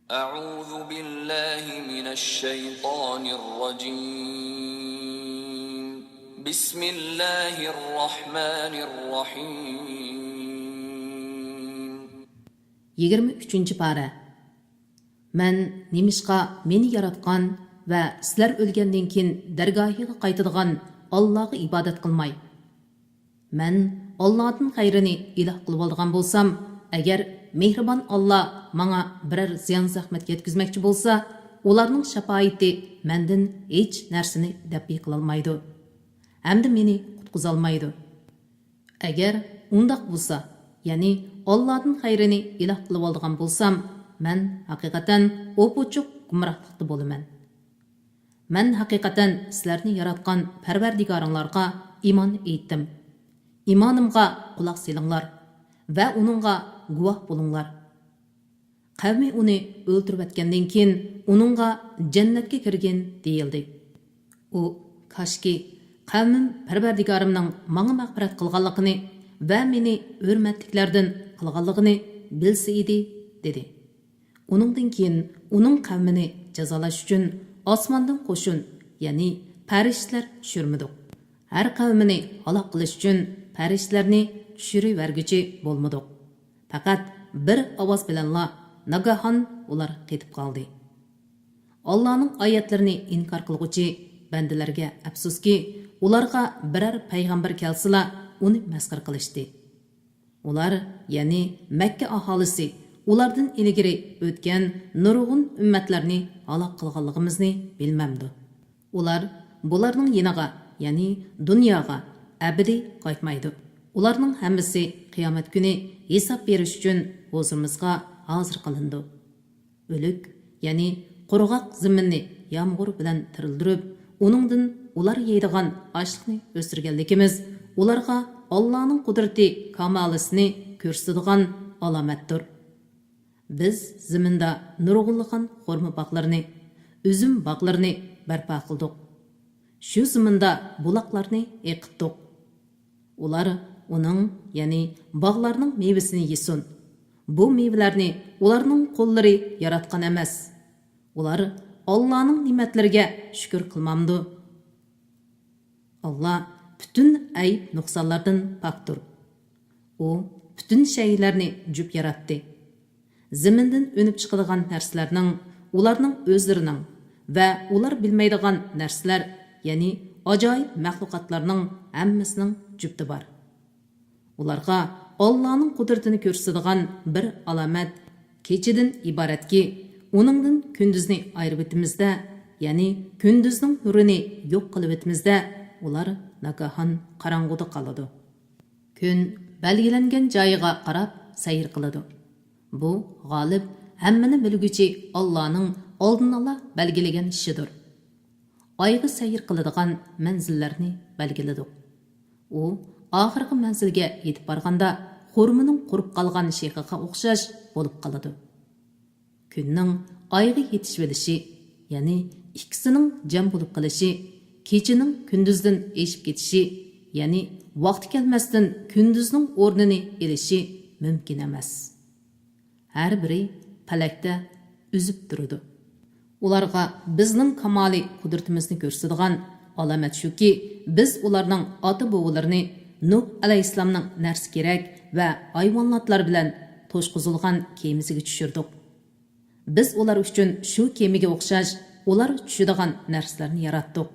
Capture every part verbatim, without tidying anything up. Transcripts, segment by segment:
أعوذ بالله من الشيطان الرجيم. بسم الله الرحمن الرحيم. يىگىرمە ئۈچىنچى پارە. مەن نېمىشقا مېنى ياراتقان ۋە سىلەر ئۆلگەندىن كېيىن دەرگاھىغا قايتىدىغان ئاللاغا ئىبادەت قىلماي، مەن ئاللادىن غەيرىنى ئىلاھ قىلىۋالىدىغان بولسام، ئەگەر مېھرىبان ئاللا ماڭا بىرەر زىيان-زەخمەت يەتكۈزمەكچى بولسا، ئۇلارنىڭ شاپائىتى مەندىن ھېچ نەرسىنى دەپئى قىلالمايدۇ ھەمدە مېنى قۇتقۇزالمايدۇ. ئەگەر ئۇنداق بولسا، يەنى ئاللادىن غەيرىنى ئىلاھ قىلىۋالىدىغان بولسام، مەن ھەقىقەتەن ئوپئوچۇق گۇمراھلىقتا بولىمەن. مەن ھەقىقەتەن سىلەرنى ياراتقان پەرۋەردىگارىڭلارغا ئىمان ئېيتتىم. ئىمانىمغا قۇلاق سېلىڭلار ۋە ئۇنىڭغا گۇۋاھ بولۇڭلار. قەۋمى ئۇنى ئۆلتۈرۈۋەتكەندىن كېيىن ئۇنىڭغا جەننەتكە كىرگىن دېيىلدى. ئۇ، كاشكى، قەۋمىم پەرۋەردىگارىمنىڭ ماڭا مەغپىرەت قىلغانلىقىنى ۋە مېنى ھۆرمەتلىكلەردىن قىلغانلىقىنى بىلسە ئىدى، دېدى. ئۇنىڭدىن كېيىن ئۇنىڭ قەۋمىنى جازالاش ئۈچۈن ئاسماندىن قوشۇن، يەنى پەرىشتىلەر چۈشۈرمىدۇق. ھەر قەۋمىنى ھالاك قىلىش ئۈچۈن پەرىشتىلەرنى چۈشۈرۈۋەرگۈچى بولمىدۇق. پەقەت بىر ئاۋاز بىلەنلا ناگاھان ئۇلار قېتىپ قالدى. ئاللانىڭ ئايەتلىرىنى ئىنكار قىلغۇچى بەندىلەرگە ئەپسۇسكى، ئۇلارغا بىرەر پەيغەمبەر كەلسىلا، ئۇنى مەسخىرە قىلىشتى. ئۇلار، يەنى مەككە ئاھالىسى، ئۇلاردىن ئىلگىرى ئۆتكەن نۇرغۇن ئۈممەتلەرنى ھالاك قىلغانلىقىمىزنى بىلمەمدۇ؟ ئۇلار بۇلارنىڭ يېنىغا، يەنى دۇنياغا ئەبەدىي قايتمايدۇ. ئۇلارنىڭ ھەممىسى قىيامەت كۈنى ھېساب بېرىش ئۈچۈن ھۇزۇرىمىزغا ھازىر قىلىنىدۇ. ئۆلۈك، يەنى قۇرغاق زېمىننى يامغۇر بىلەن تىرىلدۈرۈپ، ئۇنىڭدىن ئۇلار يەيدىغان ئاشلىقنى ئۆستۈرگەنلىكىمىز ئۇلارغا ئاللانىڭ قۇدرىتى كامالىسىنى كۆرسىتىدىغان ئالامەتتۇر. بىز زېمىندا نۇرغۇنلىغان خورما باغلىرىنى، ئۈزۈم باغلىرىنى بەرپا قىلدۇق. شۇ زېمىندا بۇلاقلارنى ئېقىتتۇق. ئۇلار ئۇنىڭ، يەنى باغلارنىڭ مېۋىسىنى يېسۇن. بۇ مېۋىلەرنى ئۇلارنىڭ قوللىرى ياراتقان ئەمەس. ئۇلار ئاللانىڭ نېمەتلىرىگە شۈكۈر قىلمامدۇ؟ ئاللا پۈتۈن ئەيىب-نۇقسانلاردىن پاكتۇر. ئۇ پۈتۈن شەيئىلەرنى جۈپ ياراتتى. زېمىندىن ئۈنۈپ چىقىدىغان نەرسىلەرنىڭ، ئۇلارنىڭ ئۆزلىرىنىڭ ۋە ئۇلار بىلمەيدىغان نەرسىلەر، يەنى ئاجايىپ مەخلۇقاتلارنىڭ ھەممىسىنىڭ جۈپتى بار. ئۇلارغا ئاللانىڭ قۇدرىتىنى كۆرسىتىدىغان بىر ئالامەت كېچىدىن ئىبارەتكى، ئۇنىڭدىن كۈندۈزنى ئايرىۋېتىمىزدە، يەنى كۈندۈزنىڭ نۇرىنى يوق قىلىۋېتىمىزدە، ئۇلار ناگاھان قاراڭغۇدا قالىدۇ. كۈن بەلگىلەنگەن جايىغا قاراپ سەير قىلىدۇ. بۇ غالىب، ھەممىنى بىلگۈچى ئاللانىڭ ئالدىنئالا بەلگىلىگەن ئىشىدۇر. ئايغا سەير قىلىدىغان مەنزىللەرنى بەلگىلىدۇق. ئۇ ئاخىرقى مەنزىلگە يېتىپ بارغاندا، خورمىنىڭ قۇرۇپ قالغان شېخىغا ئوخشاش بولۇپ قالىدۇ. كۈننىڭ ئايغا يېتىشىۋېلىشى، يەنى ئىككىسىنىڭ جەم بولۇپ قېلىشى، كېچىنىڭ كۈندۈزدىن ئېشىپ كېتىشى، يەنى ۋاقتى كەلمەستىن كۈندۈزنىڭ ئورنىنى ئېلىشى مۇمكىن ئەمەس. ھەر بىرى پەلەكتە ئۈزۈپ تۇرىدۇ. ئۇلارغا بىزنىڭ كامالىي قۇدرىتىمىزنى كۆرسىتىدىغان ئالامەت شۇكى، بىز ئۇلارنىڭ ئاتا-بوۋىلىرىنى نۇھ ئەلەيھىسسالامنىڭ نەرسە-كېرەك ۋە ھايۋاناتلار بىلەن توشقۇزۇلغان كېمىسىگە چۈشۈردۇق. بىز ئۇلار ئۈچۈن شۇ كېمىگە ئوخشاش ئۇلار چۈشىدىغان نەرسىلەرنى ياراتتۇق.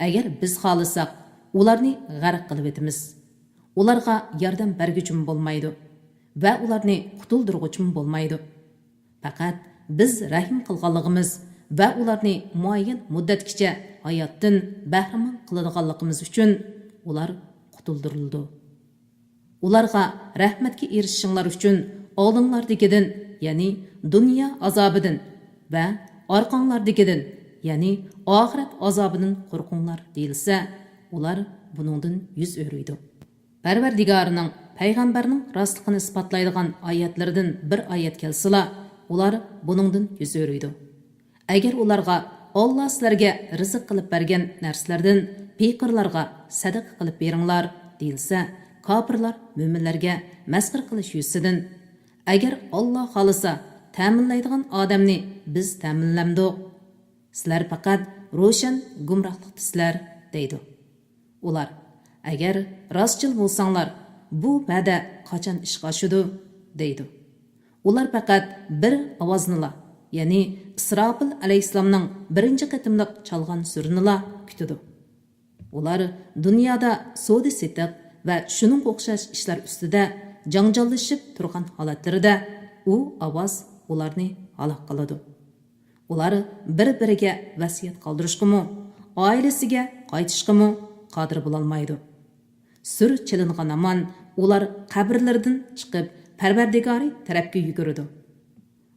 ئەگەر بىز خالىساق، ئۇلارنى غەرق قىلىۋېتىمىز. ئۇلارغا ياردەم بەرگۈچىمۇ بولمايدۇ ۋە ئۇلارنى قۇتۇلدۇرغۇچىمۇ بولمايدۇ. پەقەت بىز رەھىم قىلغانلىقىمىز ۋە ئۇلارنى مۇئەييەن مۇددەتكىچە ھاياتتىن بەھرىمەن قىلىدىغانلىقىمىز ئۈچۈن ئۇلار قۇتۇلدۇرۇلىدۇ. ئۇلارغا رەھمەتكە ئېرىشىشىڭلار ئۈچۈن ئالدىڭلاردىكىدىن، يەنى دۇنيا ئازابىدىن ۋە ئارقاڭلاردىكىدىن، يەنى ئاخىرەت ئازابىدىن قورقۇڭلار دېيىلسە، ئۇلار بۇنىڭدىن يۈز ئۆرۈيدۇ. پەرۋەردىگارىنىڭ پەيغەمبەرنىڭ راستلىقىنى ئىسپاتلايدىغان ئايەتلىرىدىن بىر ئايەت كەلسىلا، ئۇلار بۇنىڭدىن يۈز ئۆرۈيدۇ. ئەگەر ئۇلارغا، ئاللا سىلەرگە رىزىق قىلىپ بەرگەن نەرسىلەردىن پېقىرلارغا سەدىقە قىلىپ بېرىڭلار، دېيىلسە، كاپىرلار مۆمىنلەرگە مەسخىرە قىلىش يۈزىسىدىن، ئەگەر ئاللا خالىسا، تەمىنلەيدىغان ئادەمنى بىز تەمىنلەمدۇق؟ سىلەر پەقەت روشەن گۇمراھلىقتىسىلەر» دەيدۇ. ئۇلار: «ئەگەر راستچىل بولساڭلار، بۇ ۋەدە قاچان ئىشقا ئاشىدۇ؟» دەيدۇ. ئۇلار پەقەت بىر ئاۋازنىلا، يەنى ئىسراپىل ئەلەيھىسسالامنىڭ بىرىنچى قېتىملىق چالغان سۈرىنىلا كۈتىدۇ. ئۇلار دۇنيادا سودا-سېتىق ۋە شۇنىڭغا ئوخشاش ئىشلار ئۈستىدە جاڭجاللىشىپ تۇرغان ھالەتلىرىدە ئۇ ئاۋاز ئۇلارنى ھالاك قىلىدۇ. ئۇلار بىر-بىرىگە ۋەسىيەت قالدۇرۇشقىمۇ، ئائىلىسىگە قايتىشقىمۇ قادىر بولالمايدۇ. سۈر چېلىنغان ھامان ئۇلار قەبرىلىرىدىن چىقىپ، پەرۋەردىگارى تەرەپكە يۈگۈرىدۇ.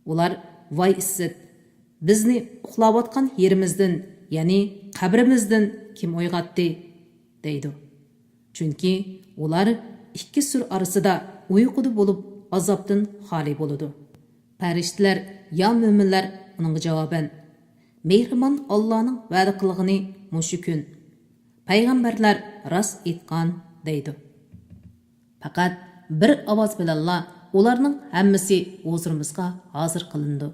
ئۇلار: «ۋاي ئىسسىت! بىزنى ئۇخلاۋاتقان يېرىمىزدىن، يەنى قەبرىمىزدىن كىم ئويغاتتى؟» دەيدۇ. چۈنكى ئۇلار ئىككى سۈر ئارىسىدا ئۇيقۇدا بولۇپ، ئازابتىن خالىي بولىدۇ. پەرىشتىلەر يا مۆمىنلەر ئۇنىڭغا جاۋابەن: «مېھرىبان ئاللانىڭ ۋەدە قىلغىنى مۇشۇ كۈن. پەيغەمبەرلەر راست ئېيتقان» دەيدۇ. پەقەت بىر ئاۋاز بىلەنلا ئۇلارنىڭ ھەممىسى ھۇزۇرىمىزغا ھازىر قىلىنىدۇ.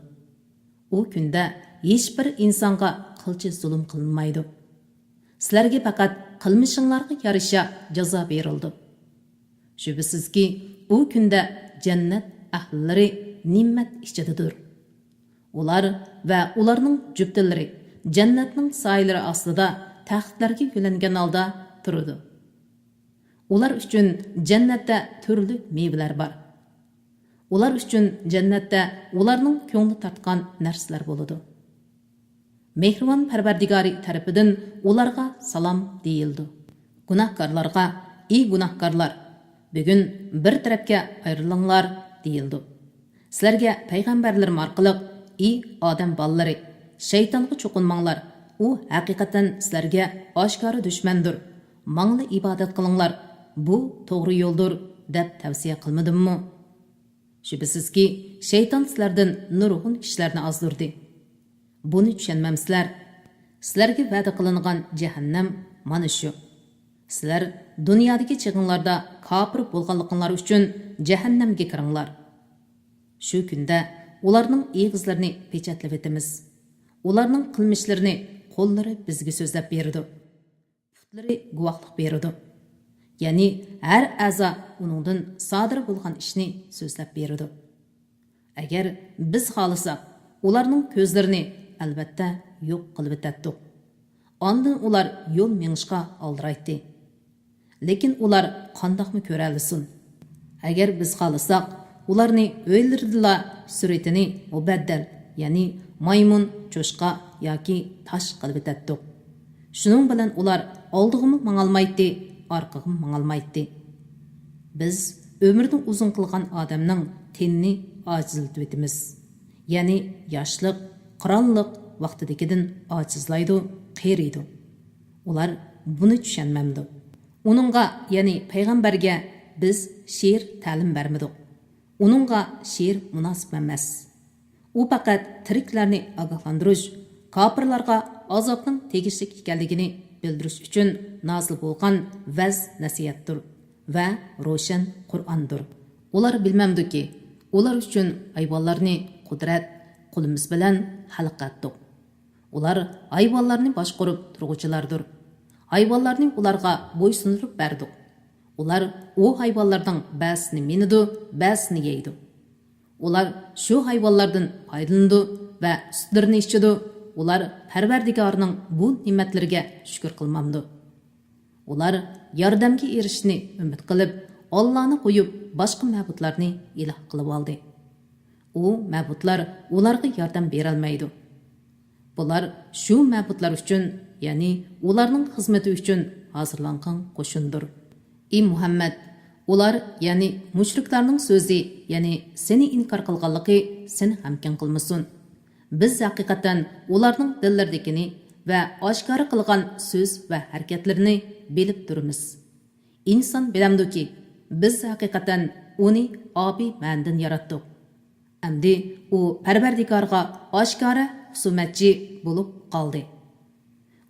ئۇ كۈندە ھېچبىر ئىنسانغا قىلچە زۇلۇم قىلىنمايدۇ. سىلەرگە پەقەت قىلمىشىڭلارغا يارىشا جازا بېرىلىدۇ. شۈبھىسىزكى، ئۇ كۈندە جەننەت ئەھلىلىرى نېمەت ئىچىدىدۇر. ئۇلار ۋە ئۇلارنىڭ جۈپتىلىرى جەننەتنىڭ سايىلىرى ئاستىدا تەختلەرگە يۆلەنگەن ھالدا تۇرىدۇ. ئۇلار ئۈچۈن جەننەتتە تۈرلۈك مېۋىلەر بار. ئۇلار ئۈچۈن جەننەتتە ئۇلارنىڭ كۆڭلى تارتقان نەرسىلەر بولىدۇ. مېھرىبان پەرۋەردىگارى تەرىپىدىن ئۇلارغا سالام دېيىلىدۇ. گۇناھكارلارغا: «ئى گۇناھكارلار، بۈگۈن بىر تەرەپكە ئايرىلىڭلار» دېيىلىدۇ. سىلەرگە پەيغەمبەرلىرىم ئارقىلىق: «ئى ئادەم بالىلىرى، شەيتانغا چوقۇنماڭلار، ئۇ ھەقىقەتەن سىلەرگە ئاشكارا دۈشمەندۇر، ماڭلا ئىبادەت قىلىڭلار، بۇ توغرا يولدۇر» دەپ تەۋسىيە قىلمىدىممۇ؟ شۈبھىسىزكى، شەيتان سىلەردىن نۇرغۇن كىشىلەرنى ئازدۇردى. بۇنى چۈشەنمەمسىلەر؟ سىلەرگە ۋەدە قىلىنغان جەھەننەم مانا شۇ. سىلەر دۇنيادىكى چېغىڭلاردا كاپىر بولغانلىقىڭلار ئۈچۈن جەھەننەمگە كىرىڭلار. شۇ كۈندە ئۇلارنىڭ ئېغىزلىرىنى پېچەتلىۋېتىمىز. ئۇلارنىڭ قىلمىشلىرىنى قوللىرى بىزگە سۆزلەپ بېرىدۇ. پۇتلىرى گۇۋاھلىق بېرىدۇ. يەنى ھەر ئەزا ئۇنىڭدىن سادىر بولغان ئىشنى سۆزلەپ بېرىدۇ. ئەگەر بىز خالىساق، ئۇلارنىڭ كۆزلىرىنى ئەلۋەتتە يوق قىلىۋېتەتتۇق. ئاندىن ئۇلار يول مېڭىشقا ئالدىرايتتى. لېكىن ئۇلار قانداقمۇ كۆرەلىسۇن؟ ئەگەر بىز خالىساق، ئۇلارنى ئۆيلىرىدىلا سۈرىتىنى مۇبەددەل، يەنى مايمۇن، چوشقا ياكى تاش قىلىۋېتەتتۇق. شۇنىڭ بىلەن ئۇلار ئالدىغىمۇ ماڭالمايتتى، ئارقىغىمۇ ماڭالمايتتى. بىز ئۆمرىنى ئۇزۇن قىلغان ئادەمنىڭ تېنىنى ئاجىزلىتىۋېتىمىز. يەنى ياشلىق، قىرانلىق ۋاقتىدىكىدىن ئاجىزلايدۇ، قېرىيدۇ. ئۇلار بۇنى چۈشەنمەمدۇ؟ ئۇنىڭغا، يەنى پەيغەمبەرگە بىز شېئىر تەلىم بەرمىدۇق. ئۇنىڭغا شېئىر مۇناسىپ ئەمەس. ئۇ پەقەت تىرىكلەرنى ئاگاھلاندۇرۇش، كاپىرلارغا ئازابنىڭ تېگىشلىك ئىكەنلىكىنى بىلدۈرۈش ئۈچۈن نازىل بولغان ۋەز-نەسىھەتتۇر ۋە روشەن قۇرئاندۇر. ئۇلار بىلمەمدۇكى، ئۇلار ئۈچۈن ھايۋانلارنى قۇدرەت، قولىمىز بىلەن خەلق قىلدۇق. ئۇلار ھايۋانلارنى باشقۇرۇپ تۇرغۇچىلاردۇر. ھايۋانلارنى ئۇلارغا بويسۇندۇرۇپ بەردۇق. ئۇلار ئۇ ھايۋانلارنىڭ بەزىسىنى مىنىدۇ، بەزىسىنى يەيدۇ. ئۇلار شۇ ھايۋانلاردىن پايدىلىنىدۇ ۋە سۈتلىرىنى ئىچىدۇ. ئۇلار پەرۋەردىگارىنىڭ بۇ نېمەتلىرىگە شۈكۈر قىلمامدۇ؟ ئۇلار ياردەمگە ئېرىشىشنى ئۈمىد قىلىپ، ئاللانى قويۇپ، باشقا مەبۇدلارنى ئىلاھ قىلىۋالدى. ئۇ مەبۇدلار ئۇلارغا ياردەم بېرەلمەيدۇ. بۇلار شۇ مەبۇدلار ئۈچۈن، يەنى ئۇلارنىڭ خىزمىتى ئۈچۈن ھازىرلانغان قوشۇندۇر. ئى مۇھەممەد، ئۇلار، يەنى مۇشرىكلارنىڭ سۆزى، يەنى سېنى ئىنكار قىلغانلىقى سېنى غەمكىن قىلمىسۇن. بىز ھەقىقەتەن ئۇلارنىڭ دىللىرىدىكىنى ۋە ئاشكارا قىلغان سۆز ۋە ھەرىكەتلىرىنى بىلىپ تۇرىمىز. ئىنسان بىلەمدۇكى، بىز ھەقىقەتەن ئۇنى ئابىي مەنىدىن ياراتتۇق. ئەمدى ئۇ پەرۋەردىگارغا ئاشكارا خۇسۇمەتچى بولۇپ قالدى.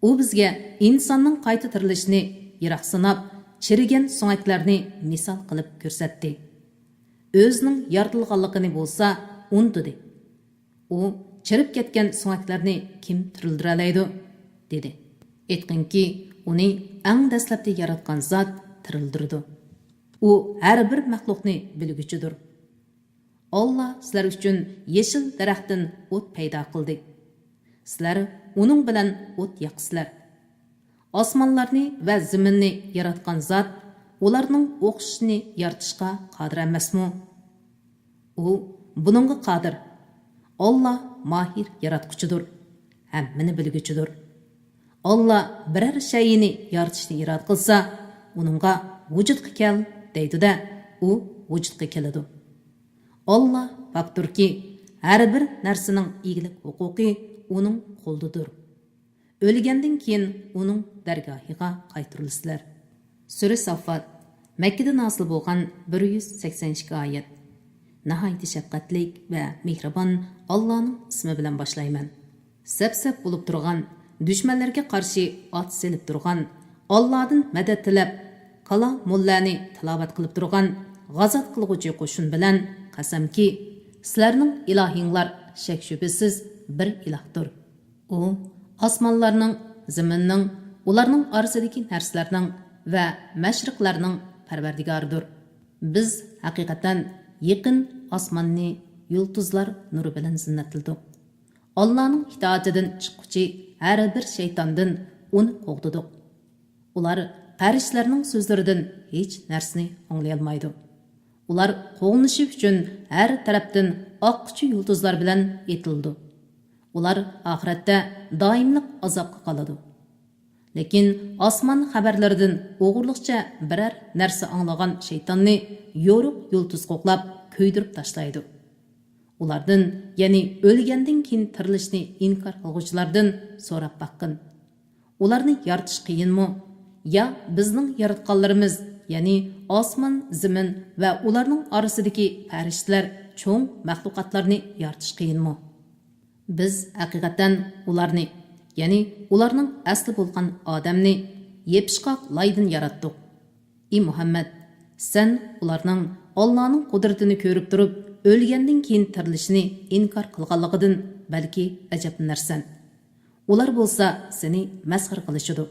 ئۇ بىزگە ئىنساننىڭ قايتا تىرىلىشىنى يىراق ساناپ، چىرىگەن سۆڭەكلەرنى مىسال قىلىپ كۆرسەتتى. ئۆزىنىڭ يارىتىلغانلىقىنى بولسا ئۇنتۇدى. ئۇ چىرىپ كەتكەن سۆڭەكلەرنى كىم تىرىلدۈرەلەيدۇ؟ دېدى. ئېيتقىنكى، ئۇنى ئەڭ دەسلەپتە ياراتقان زات تىرىلدۈرىدۇ. ئۇ ھەر بىر مەخلۇقنى بىلگۈچىدۇر. ئاللا سىلەر ئۈچۈن يېشىل دەرەختىن ئوت پەيدا قىلدى. سىلەر ئۇنىڭ بىلەن ئوت ياقىسىلەر. ئاسمانلارنى ۋە زېمىننى ياراتقان زات ئۇلارنىڭ ئوخشىشىنى يارىتىشقا قادىر ئەمەسمۇ؟ ئۇ بۇنىڭغا قادىر. ئاللا ماھىر ياراتقۇچىدۇر، ھەممىنى بىلگۈچىدۇر. ئاللا بىرەر شەيئىنى يارىتىشنى ئىرادە قىلسا، ئۇنىڭغا ۋۇجۇدقا كەل دەيدۇ-دە، ئۇ ۋۇجۇدقا كېلىدۇ. ئاللا پاكتۇركى، ھەر بىر نەرسىنىڭ ئىگىلىك ھوقۇقى ئۇنىڭ قولىدىدۇر. ئۆلگەندىن كېيىن ئۇنىڭ دەرگاھىغا قايتۇرۇلىسىلەر. سۈرە ساففات، مەككىدە نازىل بولغان بىر يۈز سەكسەن ئىككى ئايەت. ناھايىتى شەپقەتلىك ۋە مېھرىبان ئاللانىڭ ئىسمى بىلەن باشلايمەن. سەپ-سەپ بولۇپ تۇرغان، دۈشمەنلەرگە قارشى ئات سېلىپ تۇرغان، ئاللادىن مەدەت تىلەپ، كالامۇللانى تىلاۋەت قىلىپ تۇرغان غازات قىلغۇچى قوشۇن بىلەن قەسەمكى، سىلەرنىڭ ئىلاھىڭلار شەك-شۈبھىسىز بىر ئىلاھتۇر. ئۇ ئاسمانلارنىڭ، زېمىننىڭ، ئۇلارنىڭ ئارىسىدىكى نەرسىلەرنىڭ ۋە مەشرىقلەرنىڭ پەرۋەردىگارىدۇر. بىز ھەقىقەتەن يېقىن ئاسماننى يۇلتۇزلار نۇرى بىلەن زىننەتلىدۇق. ئاللانىڭ ئىتائىتىدىن چىققۇچى ھەر بىر شەيتاندىن ئۇنى قوغدىدۇق. ئۇلار پەرىشتىلەرنىڭ سۆزلىرىدىن ھېچ نەرسىنى ئاڭلىيالمايدۇ. ئۇلار قوغلىنىشى ئۈچۈن ھەر تەرەپتىن ئاققۇچى يۇلتۇزلار بىلەن ئېتىلىدۇ. ئۇلار ئاخىرەتتە دائىملىق ئازابقا قالىدۇ. لېكىن ئاسمان خەۋەرلىرىدىن ئوغرىلىقچە بىرەر نەرسە ئاڭلىغان شەيتاننى يورۇق يۇلتۇز قوغلاپ كۆيدۈرۈپ تاشلايدۇ. ئۇلاردىن، يەنى ئۆلگەندىن كېيىن تىرىلىشنى ئىنكار قىلغۇچىلاردىن سوراپ باققىن. ئۇلارنى يارىتىش قىيىنمۇ؟ يا بىزنىڭ ياراتقانلىرىمىز، يەنى ئاسمان، زېمىن ۋە ئۇلارنىڭ ئارىسىدىكى پەرىشتىلەر، چوڭ مەخلۇقاتلارنى يارىتىش قىيىنمۇ؟ بىز ھەقىقەتەن ئۇلارنى، يەنى ئۇلارنىڭ ئەسلى بولغان ئادەمنى يېپىشقاق لايدىن ياراتتۇق. ئى مۇھەممەد، سەن ئۇلارنىڭ ئاللانىڭ قۇدرىتىنى كۆرۈپ تۇرۇپ، ئۆلگەندىن كېيىن تىرىلىشىنى ئىنكار قىلغانلىقىدىن بەلكى ئەجەبلىنەرسەن. ئۇلار بولسا سېنى مەسخىرە قىلىشىدۇ.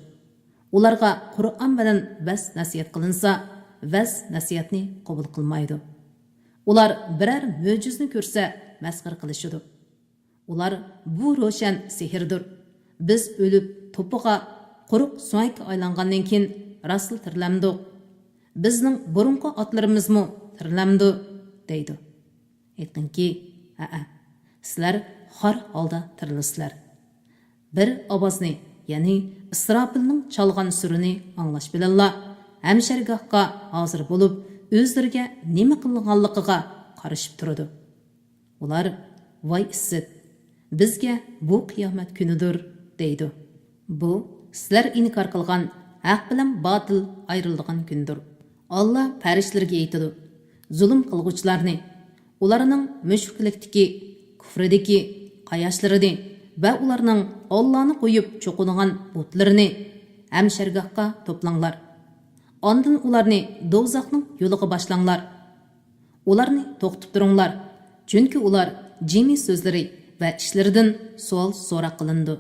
ئۇلارغا قۇرئان بىلەن ۋەز-نەسىھەت قىلىنسا، ۋەز-نەسىھەتنى قوبۇل قىلمايدۇ. ئۇلار بىرەر مۆجىزىنى كۆرسە، مەسخىرە قىلىشىدۇ. ئۇلار، بۇ روشەن سېھىردۇر. بىز ئۆلۈپ توپىغا قۇرۇق سۆڭەككە ئايلانغاندىن كېيىن راستلا تىرىلەمدۇق؟ بىزنىڭ بۇرۇنقى ئاتلىرىمىزمۇ تىرىلەمدۇ؟ دەيدۇ. ئېيتقىنكى، ھەئە، سىلەر خار ھالدا تىرىلىسىلەر. بىر ئاۋازنى، يەنى ئىسراپىلنىڭ چالغان سۈرىنى ئاڭلاش بىلەنلا ھەمشەرگاھقا ھازىر بولۇپ، ئۆزلىرىگە نېمە قىلىنغانلىقىغا قارىشىپ تۇرىدۇ. ئۇلار، ۋاي ئىسسىت! بىزگە بۇ قىيامەت كۈنىدۇر، دەيدۇ. بۇ سىلەر ئىنكار قىلغان ھەق بىلەن باتىل ئايرىلىدىغان كۈندۇر. ئاللا پەرىشتىلەرگە ئېيتىدۇ، زۇلۇم قىلغۇچىلارنى، ئۇلارنىڭ مۈشرىكلىكتىكى، كۇفرىدىكى قاياشلىرىنى ۋە ئۇلارنىڭ ئاللانى قويۇپ چوقۇنغان بۇتلىرىنى ھەمشەرگاھقا توپلاڭلار. ئاندىن ئۇلارنى دوزاخنىڭ يولىغا باشلاڭلار. ئۇلارنى توختىتىپ تۇرۇڭلار، چۈنكى ئۇلار جىمى سۆزلىرى ۋە ئىشلىرىدىن سوئال سوراق قىلىنىدۇ.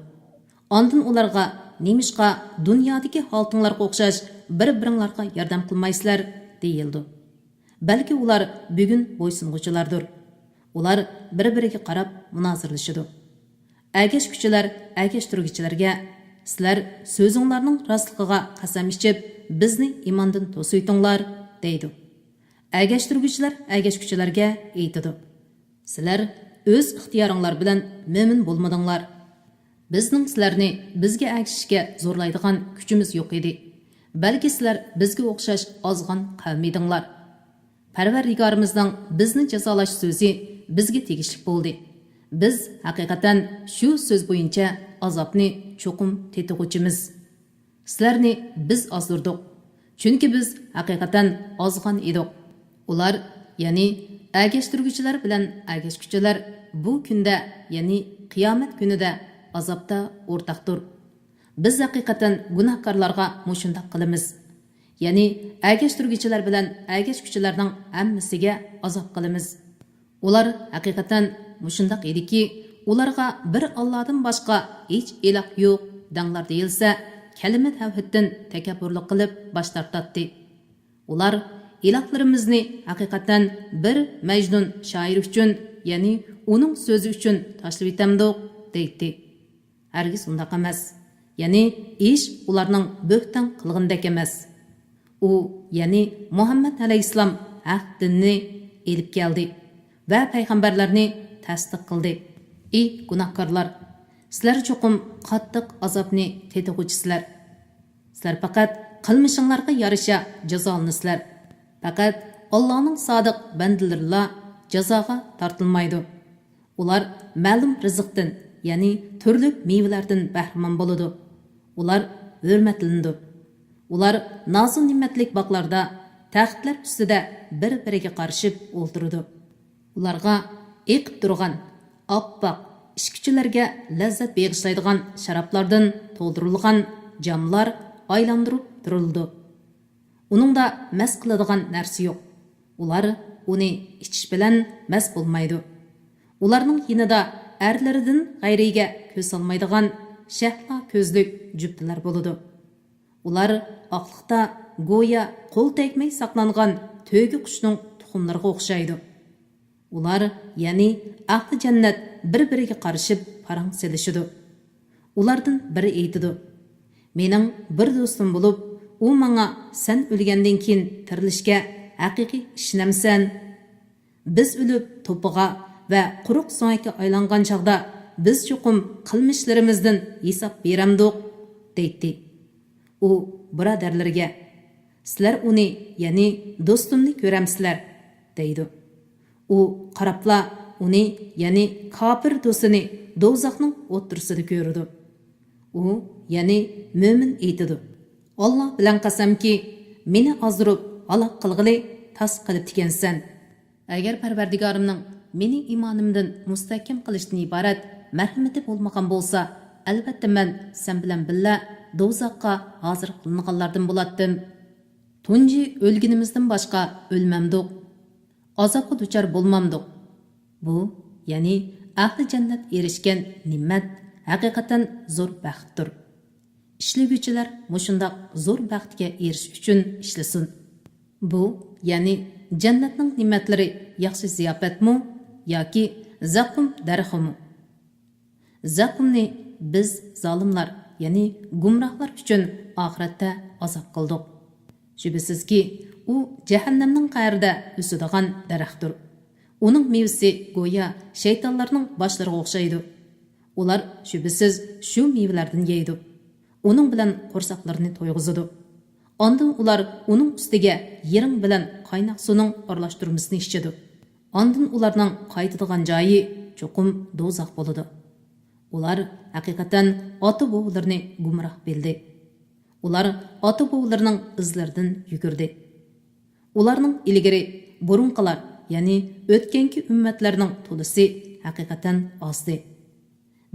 ئاندىن ئۇلارغا، نېمىشقا دۇنيادىكى ھالىتىڭلارغا ئوخشاش بىر-بىرىڭلارغا ياردەم قىلمايسىلەر؟ دېيىلىدۇ. بەلكى ئۇلار بۈگۈن بويسۇنغۇچىلاردۇر. ئۇلار بىر-بىرىگە قاراپ مۇنازىرىلىشىدۇ. ئەگەشكۈچىلەر ئەگەشتۈرگۈچىلەرگە، سىلەر سۆزۈڭلارنىڭ راستلىقىغا قەسەم ئىچىپ، بىزنى ئىماندىن توسۇۋېتىڭلار، دەيدۇ. ئەگەشتۈرگۈچىلەر ئەگەشكۈچىلەرگە ئېيتىدۇ، سىلەر ئۆز ئىختىيارىڭلار بىلەن مۆمىن بولمىدىڭلار. بىزنىڭ سىلەرنى بىزگە ئەگىشىشكە زورلايدىغان كۈچىمىز يوق ئىدى. بەلكى سىلەر بىزگە ئوخشاش ئازغان قەۋم ئىدىڭلار. پەرۋەردىگارىمىزنىڭ بىزنى جازالاش سۆزى بىزگە تېگىشلىك بولدى. بىز ھەقىقەتەن شۇ سۆز بويىچە ئازابنى چوقۇم تېتىغۇچىمىز. سىلەرنى بىز ئازدۇردۇق، چۈنكى بىز ھەقىقەتەن ئازغان ئىدۇق. ئۇلار، يەنى ئەگەشتۈرگۈچىلەر بىلەن ئەگەشكۈچىلەر بۇ كۈندە، يەنى قىيامەت كۈنىدە ئازابتا ئورتاقتۇر. بىز ھەقىقەتەن گۇناھكارلارغا مۇشۇنداق قىلىمىز. يەنى ئەگەشتۈرگۈچىلەر بىلەن ئەگەشكۈچىلەرنىڭ ھەممىسىگە ئازاب قىلىمىز. ئۇلار ھەقىقەتەن مۇشۇنداق ئىدىكى، ئۇلارغا بىر ئاللادىن باشقا ھېچ ئىلاھ يوق دەڭلار دېيىلسە، كەلىمە تەۋھىدتىن تەكەببۇرلۇق قىلىپ باش تارتاتتى. ئۇلار ئىلاھلىرىمىزنى ھەقىقەتەن بىر مەجنۇن شائىر ئۈچۈن، يەنى ئۇنىڭ سۆزى ئۈچۈن تاشلىۋېتەمدۇق دەيتتى. ھەرگىز ئۇنداق ئەمەس. يەنى ئىش ئۇلارنىڭ بۆھتان قىلغىنىدەك ئەمەس. ئۇ، يەنى مۇھەممەد ئەلەيھىسسالام ھەق دىننى ئېلىپ كەلدى ۋە پەيغەمبەرلەرنى تەستىق قىلدى. ئى گۇناھكارلار! سىلەر چوقۇم قاتتىق ئازابنى تېتىغۇچىسىلەر. سىلەر پەقەت قىلمىشىڭلارغا يارىشا جازالىنىسىلەر. پەقەت ئاللانىڭ سادىق بەندىلىرىلا جازاغا تارتىلمايدۇ. ئۇلار مەلۇم رىزىقتىن، يەنى تۈرلۈك مېۋىلەردىن بەھرىمەن بولىدۇ. ئۇلار ھۆرمەتلىنىدۇ. ئۇلار نازۇ نېمەتلىك باغلاردا، تەختلەر ئۈستىدە بىر-بىرىگە قارىشىپ ئولتۇرىدۇ. ئۇلارغا ئېقىپ تۇرغان، ئاپئاق، ئىچكۈچىلەرگە لەززەت بېغىشلايدىغان شارابلاردىن تولدۇرۇلغان جاملار ئايلاندۇرۇپ تۇرۇلىدۇ. ئۇنىڭدا مەس قىلىدىغان نەرسە يوق. ئۇلار ئۇنى ئىچىش بىلەن مەس بولمايدۇ. ئۇلارنىڭ يېنىدا ئەرلىرىدىن غەيرىگە كۆز سالمايدىغان شەھلا كۆزلۈك جۈپتىلەر بولىدۇ. ئۇلار ئاقلىقتا گويا قول تەگمەي ساقلانغان تۆگە قۇشنىڭ تۇخۇملىرىغا ئوخشايدۇ. ئۇلار، يەنى ئەھلى جەننەت بىر-بىرىگە قارىشىپ پاراڭ سېلىشىدۇ. ئۇلاردىن بىرى ئېيتىدۇ: «مېنىڭ بىر دوستۇم بولۇپ، ئۇ ماڭا سەن ئۆلگەندىن كېيىن تىرىلىشكە ھەقىقىي ئىشىنەمسەن؟ بىز ئۆلۈپ توپىغا ۋە قۇرۇق سۆڭەككە ئايلانغان چاغدا بىز چوقۇم قىلمىشلىرىمىزدىن ھېساب بېرەمدۇق؟» دەيتتى. ئۇ بۇرادەرلىرىگە: «سىلەر ئۇنى، يەنى دوستۇمنى كۆرەمسىلەر؟» دەيدۇ. ئۇ قاراپلا ئۇنى، يەنى كاپىر دوستىنى دوزاخنىڭ ئوتتۇرىسىدا كۆرىدۇ. ئۇ، يەنى مۆمىن ئېيتىدۇ: «ئاللا بىلەن قەسەمكى، مېنى ئازدۇرۇپ ھالاك قىلغىلى تاس قىلىپتىكەنسەن. ئەگەر پەرۋەردىگارىمنىڭ مېنى ئىمانىمدىن مۇستەھكەم قىلىشتىن ئىبارەت مەرھىمىتى بولمىغان بولسا، ئەلۋەتتە مەن سەن بىلەن بىللە دوزاخقا ھازىر قىلىنغانلاردىن بولاتتىم. تۇنجى ئۆلگىنىمىزدىن باشقا ئۆلمەمدۇق، ئازابقا دۇچار بولمامدۇق؟» بۇ، يەنى ئەھلى جەننەت ئېرىشكەن نېمەت ھەقىقەتەن زور بەختتۇر. ئىشلىگۈچىلەر مۇشۇنداق زور بەختكە ئېرىشىش ئۈچۈن ئىشلىسۇن. بۇ، يەنى جەننەتنىڭ نېمەتلىرى ياخشى زىياپەتمۇ ياكى زەققۇم دەرىخىمۇ؟ زەققۇمنى بىز زالىملار، يەنى گۇمراھلار ئۈچۈن ئاخىرەتتە ئازاد قىلدۇق. شۈبھىسىزكى، ئۇ جەھەننەمنىڭ قەئرىدە ئۆسىدىغان دەرەختۇر. ئۇنىڭ مېۋىسى گويا شەيتانلارنىڭ باشلىرىغا ئوخشايدۇ. ئۇلار شۈبھىسىز شۇ مېۋىلەردىن يەيدۇ. ئۇنىڭ بىلەن قورساقلىرىنى تويغۇزىدۇ. ئاندىن ئۇلار ئۇنىڭ ئۈستىگە يىرىڭ بىلەن قايناق سۇنىڭ ئارىلاشتۇرمىسىنى ئىچىدۇ. ئاندىن ئۇلارنىڭ قايتىدىغان جايى چوقۇم دوزاخ بولىدۇ. ئۇلار ھەقىقەتەن ئاتا-بوۋىلىرىنى گۇمراھ بىلدى. ئۇلار ئاتا-بوۋىلىرىنىڭ ئىزلىرىدىن يۈگۈردى. ئۇلارنىڭ ئىلگىرى بۇرۇنقىلار، يەنى ئۆتكەنكى ئۈممەتلەرنىڭ تولىسى ھەقىقەتەن ئازدى.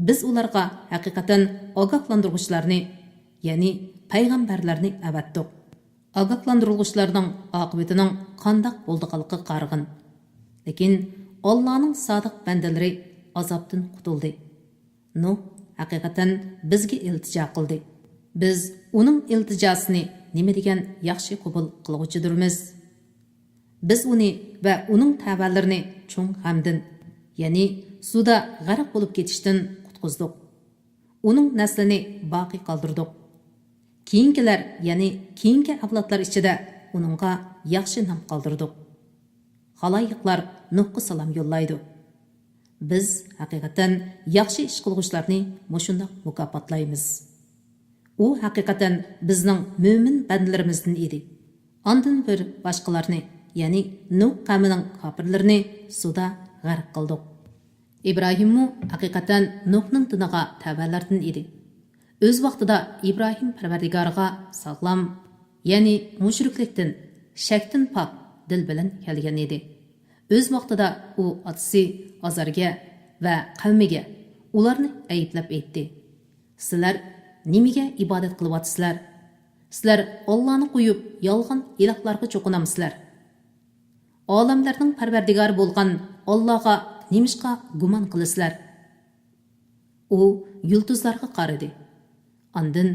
بىز ئۇلارغا ھەقىقەتەن ئاگاھلاندۇرغۇچىلارنى، يەنى پەيغەمبەرلەرنى ئەۋەتتۇق. ئاگاھلاندۇرۇلغۇچىلارنىڭ ئاقىۋىتىنىڭ قانداق بولىدىغانلىقىغا قارىغىن. لېكىن ئاللانىڭ سادىق بەندىلىرى ئازابتىن قۇتۇلدى. نۇھ ھەقىقەتەن بىزگە ئىلتىجا قىلدى. بىز ئۇنىڭ ئىلتىجاسىنى نېمە دېگەن ياخشى قوبۇل قىلغۇچىدۇرمىز. بىز ئۇنى ۋە ئۇنىڭ تەۋەلىرىنى چوڭ غەمدىن، يەنى سۇدا غەرق بولۇپ كېتىشتىن قۇتقۇزدۇق. ئۇنىڭ نەسلىنى باقىي قالدۇردۇق. كېيىنكىلەر، يەنى كېيىنكى ئەۋلادلار ئىچىدە ئۇنىڭغا ياخشى نام قالدۇردۇق. خالايىقلار نۇھقا سالام يوللايدۇ. بىز ھەقىقەتەن ياخشى ئىش قىلغۇچىلارنى مۇشۇنداق مۇكاپاتلايمىز. ئۇ ھەقىقەتەن بىزنىڭ مۆمىن بەندىلىرىمىزدىن ئىدى. ئاندىن بىر باشقىلارنى، يەنى نۇھ قەۋمىنىڭ كاپىرلىرىنى سۇدا غەرق قىلدۇق. ئىبراھىممۇ ھەقىقەتەن نۇھنىڭ دىنىغا تەۋەلەردىن ئىدى. ئۆز ۋاقتىدا ئىبراھىم پەرۋەردىگارىغا ساغلام، يەنى مۇشرىكلىكتىن، شەكتىن پاك دىل بىلەن كەلگەن ئىدى. ئۆز ۋاقتىدا ئۇ ئاتىسى ئازارگە ۋە قەۋمىگە ئۇلارنى ئەيىبلەپ ئېيتتى: «سىلەر نېمىگە ئىبادەت قىلىۋاتىسىلەر؟ سىلەر ئاللانى قويۇپ، يالغان ئىلاھلارغا چوقۇنامسىلەر؟ ئالەملەرنىڭ پەرۋەردىگارى بولغان ئاللاغا نېمىشقا گۇمان قىلىسىلەر؟» ئۇ يۇلتۇزلارغا قارىدى. ئاندىن،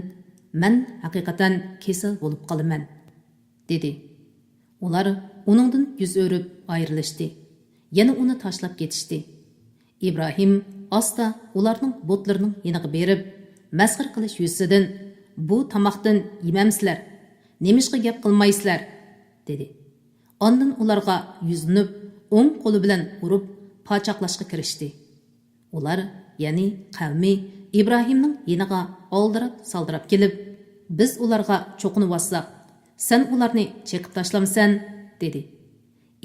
«مەن ھەقىقەتەن كېسەل بولۇپ قالىمەن» دېدى. ئۇلار ئۇنىڭدىن يۈز ئۆرۈپ ئايرىلىشتى. يەنە ئۇنى تاشلاپ كېتىشتى. ئىبراھىم ئاستا ئۇلارنىڭ بۇتلىرىنىڭ يېنىغا بېرىپ، مەسخىرە قىلىش يۈزىسىدىن، «بۇ تاماقتىن يېمەمسىلەر؟ نېمىشقا گەپ قىلمايسىلەر؟» دېدى. ئاندىن ئۇلارغا يۈزلىنىپ، ئوڭ قولى بىلەن ئۇرۇپ، پاچاقلاشقا كىرىشتى. ئۇلار، يەنى قەۋمى، ئىبراھىمنىڭ يېنىغا ئالدىراپ-سالدىراپ كېلىپ، «بىز ئۇلارغا چوقۇنۇۋاتساق، سەن ئۇلارنى چېقىپ تاشلامسەن؟» دېدى.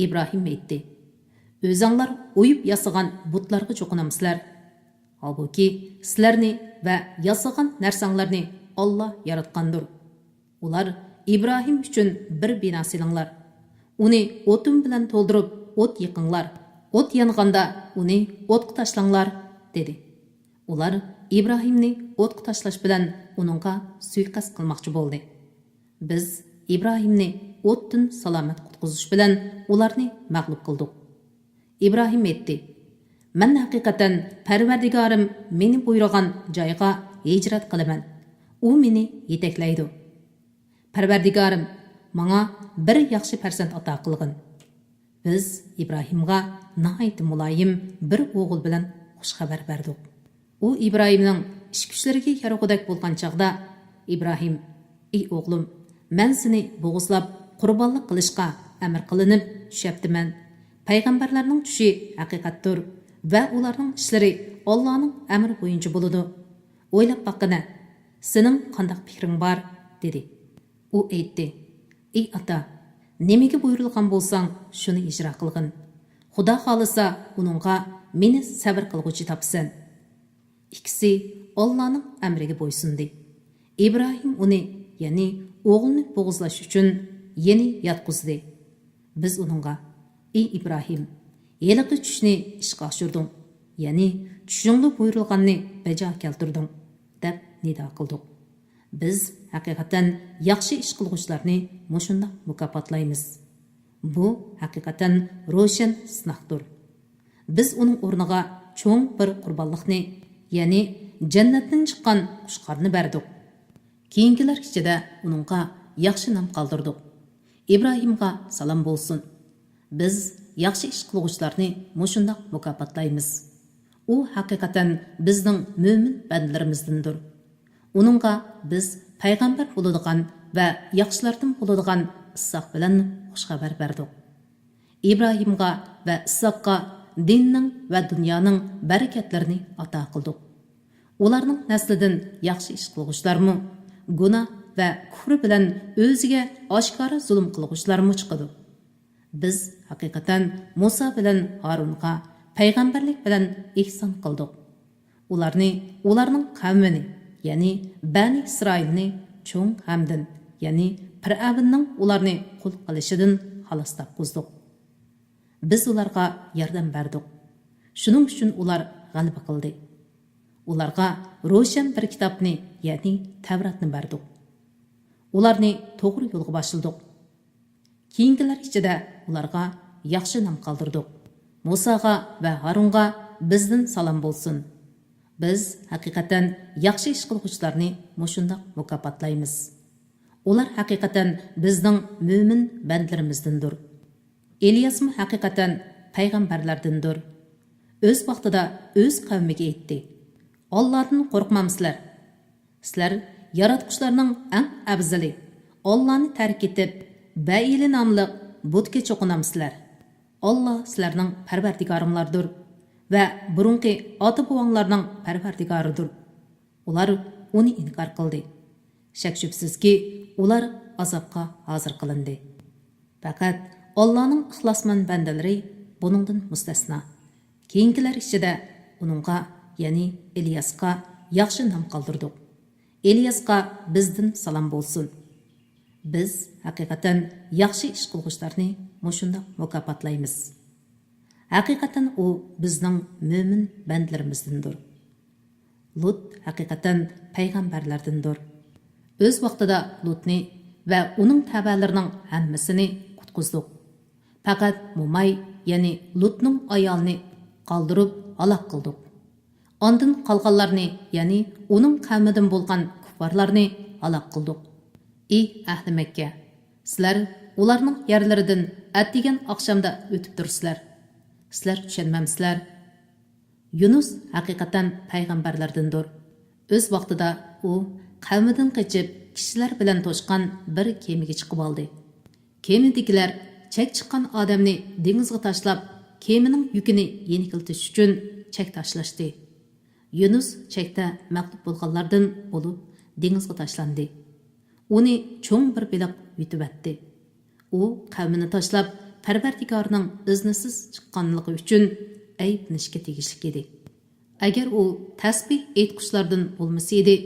ئىبراھىم ئېيتتى، «ئۆزەڭلار ئويۇپ ياسىغان بۇتلارغا چوقۇنامسىلەر؟ ھالبۇكى، سىلەرنى ۋە ياسىغان نەرسەڭلارنى ئاللا ياراتقاندۇر.» ئۇلار، «ئىبراھىم ئۈچۈن بىر بىنا سېلىڭلار. ئۇنى ئوتۇن بىلەن تولدۇرۇپ ئوت يېقىڭلار. ئوت يانغاندا ئۇنى ئوتقا تاشلاڭلار» دېدى. ئۇلار ئىبراھىمنى ئوتقا تاشلاش بىلەن ئۇنىڭغا سۇيىقەست قىلماقچى بولدى. بىز ئىبراھىمنى ئوتتىن سالامەت قۇتقۇزۇش بىلەن ئۇلارنى مەغلۇپ قىلدۇق. ئىبراھىم ئېيتتى، «مەن ھەقىقەتەن پەرۋەردىگارىم مېنى بۇيرۇغان جايغا ھىجرەت قىلىمەن. ئۇ مېنى يېتەكلەيدۇ. پەرۋەردىگارىم ماڭا بىر ياخشى پەرزەنت ئاتا قىلغىن.» بىز ئىبراھىمغا ناھايىتى مۇلايىم بىر ئوغۇل بىلەن خۇش خەۋەر بەردۇق. ئۇ ئىبراھىمنىڭ ئىچ كۈچلىرىگە يارىغۇدەك بولغان چاغدا، ئىبراھىم، «ئى ئوغلۇم، مەن سېنى بوغۇزلاپ قۇربانلىق قىلىشقا ئەمىر قىلىنىپ چۈشەپتىمەن. پەيغەمبەرلەرنىڭ چۈشى ھەقىقەتتۇر ۋە ئۇلارنىڭ ئىشلىرى ئاللانىڭ ئەمرى بويىچە بولىدۇ. ئويلاپ باققىنە، سېنىڭ قانداق پىكرىڭ بار؟» دېدى. ئۇ ئېيتتى، «ئى ئاتا، نېمىگە بۇيرۇلغان بولساڭ، شۇنى ئىجرا قىلغىن. خۇدا خالىسا، ئۇنىڭغا مېنى سەۋر قىلغۇچى تاپىسەن.» ئىككىسى ئاللانىڭ ئەمرىگە بويسۇندى. ئىبراھىم ئۇنى، يەنى ئوغلىنى بوغۇزلاش ئۈچۈن يەنە ياتقۇزدى. بىز ئۇنىڭغا، «ئى ئىبراھىم، ھېلىقى چۈشنى ئىشقا ئاشۇردۇڭ، يەنى چۈشۈڭدە بۇيرۇلغاننى بەجا كەلتۈردۈڭ» دەپ نىدا قىلدۇق. بىز ھەقىقەتەن ياخشى ئىش قىلغۇچىلارنى مۇشۇنداق مۇكاپاتلايمىز. بۇ ھەقىقەتەن روشەن سىناقتۇر. بىز ئۇنىڭ ئورنىغا چوڭ بىر قۇربانلىقنى، يەنى جەننەتتىن چىققان قۇشقارنى بەردۇق. كېيىنكىلەر ئىچىدە ئۇنىڭغا ياخشى نام قالدۇردۇق. ئىبراھىمغا سالام بولسۇن. بىز ياخشى ئىش قىلغۇچىلارنى مۇشۇنداق مۇكاپاتلايمىز. ئۇ ھەقىقەتەن بىزنىڭ مۆمىن بەندىلىرىمىزدىندۇر. ئۇنىڭغا بىز پەيغەمبەر بولىدىغان ۋە ياخشىلاردىن بولىدىغان ئىسھاق بىلەن خۇش خەۋەر بەردۇق. ئىبراھىمغا ۋە ئىسھاققا دىننىڭ ۋە دۇنيانىڭ بەرىكەتلىرىنى ئاتا قىلدۇق. ئۇلارنىڭ نەسلىدىن ياخشى ئىش قىلغۇچىلارمۇ، گۇناھ ۋە كۇفرى بىلەن ئۆزىگە ئاشكارا زۇلۇم قىلغۇچىلارمۇ چىقىدۇ. بىز ھەقىقەتەن مۇسا بىلەن ھارۇنغا پەيغەمبەرلىك بىلەن ئېھسان قىلدۇق. ئۇلارنى، ئۇلارنىڭ قەۋمىنى، يەنى بەنى ئىسرائىلنى چوڭ غەمدىن، يەنى پىرئەۋننىڭ ئۇلارنى قۇل قىلىشىدىن خالاس تاپقۇزدۇق. بىز ئۇلارغا ياردەم بەردۇق. شۇنىڭ ئۈچۈن ئۇلار غەلىبە قىلدى. ئۇلارغا روشەن بىر كىتابنى، يەنى تەۋراتنى بەردۇق. ئۇلارنى توغرا يولغا باشلىدۇق. كېيىنكىلەر ئىچىدە ئۇلارغا ياخشى نام قالدۇردۇق. مۇساغا ۋە ھارۇنغا بىزدىن سالام بولسۇن. بىز ھەقىقەتەن ياخشى ئىش قىلغۇچىلارنى مۇشۇنداق مۇكاپاتلايمىز. ئۇلار ھەقىقەتەن بىزنىڭ مۆمىن بەندىلىرىمىزدىندۇر. ئىلياسمۇ ھەقىقەتەن پەيغەمبەرلەردىندۇر. ئۆز ۋاقتىدا ئۆز قەۋمىگە ئېيتتى، ئاللادىن قورقمامسىلەر؟ سىلەر ياراتقۇچىلارنىڭ ئەڭ ئەۋزىلى، ئاللانى تەرك ئېتىپ، بەئىلى ناملىق بۇتقا چوقۇنامسىلەر؟ ئاللا سىلەرنىڭ پەرۋەردىگارىڭلاردۇر ۋە بۇرۇنقى ئاتا-بوۋاڭلارنىڭ پەرۋەردىگارىدۇر. ئۇلار ئۇنى ئىنكار قىلدى. شەك-شۈبھىسىزكى، ئۇلار ئازابقا ھازىر قىلىندى. پەقەت ئاللانىڭ ئىخلاسمەن بەندىلىرى بۇنىڭدىن مۇستەسنا. كېيىنكىلەر ئىچىدە ئۇنىڭغا، يەنى ئىلياسقا ياخشى نام قالدۇردۇق. ئىلياسقا بىزدىن سالام بولسۇن. بىز ھەقىقەتەن ياخشى ئىش قىلغۇچىلارنى مۇشۇنداق مۇكاپاتلايمىز. ھەقىقەتەن ئۇ بىزنىڭ مۆمىن بەندىلىرىمىزدىندۇر. لۇت ھەقىقەتەن پەيغەمبەرلەردىندۇر. ئۆز ۋاقتىدا لۇتنى ۋە ئۇنىڭ تەۋەلىرىنىڭ ھەممىسىنى قۇتقۇزدۇق. پەقەت موماي، يەنى لۇتنىڭ ئايالىنى قالدۇرۇپ ھالاك قىلدۇق. ئاندىن قالغانلارنى، يەنى ئۇنىڭ قەۋمىدىن بولغان كۇففارلارنى ھالاك قىلدۇق. ئى ئەھلى مەككە! سىلەر ئۇلارنىڭ يەرلىرىدىن ئەتىگەن ئاخشامدا ئۆتۈپ تۇرىسىلەر. سىلەر چۈشەنمەمسىلەر؟ يۇنۇس ھەقىقەتەن پەيغەمبەرلەردىندۇر. ئۆز ۋاقتىدا ئۇ قەۋمىدىن قېچىپ، كىشىلەر بىلەن توشقان بىر كېمىگە چىقىۋالدى. كېمىدىكىلەر چەك چىققان ئادەمنى دېڭىزغا تاشلاپ، كېمىنىڭ يۈكىنى يېنىكلىتىش ئۈچۈن چەك تاشلاشتى. يۇنۇس چەكتە مەغلۇپ بولغانلاردىن بولۇپ، دېڭىزغا تاشلاندى. ئۇنى چوڭ بىر بېلىق يۇتۇۋەتتى. ئۇ قەۋمىنى تاشلاپ، پەرۋەردىگارىنىڭ ئىزنىسىز چىققانلىقى ئۈچۈن ئەيىبلىنىشكە تېگىشلىك ئىدى. ئەگەر ئۇ تەسبىھ ئېيتقۇچىلاردىن بولمىسا ئىدى،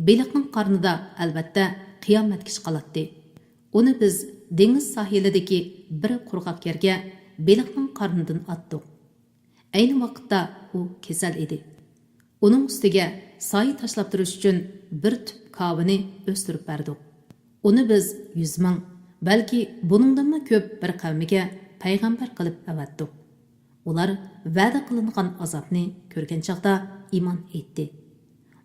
بېلىقنىڭ قارنىدا، ئەلۋەتتە، قىيامەتكىچە قالاتتى. ئۇنى بىز دېڭىز ساھىلىدىكى بىر قۇرغاق يەرگە بېلىقنىڭ قارنىدىن ئاتتۇق. ئەينى ۋاقىتتا ئۇ كېسەل ئىدى. ئۇنىڭ ئۈستىگە سايە تاشلاپ تۇرۇش ئۈچۈن بىر تۈپ كاۋىنى ئۆستۈرۈپ بەردۇق. ئۇنى بىز يۈز مىڭ، بەلكى بۇنىڭدىنمۇ كۆپ بىر قەۋمگە پەيغەمبەر قىلىپ ئەۋەتتۇق. ئۇلار ۋەدە قىلىنغان ئازابنى كۆرگەن چاغدا ئىمان ئېيتتى.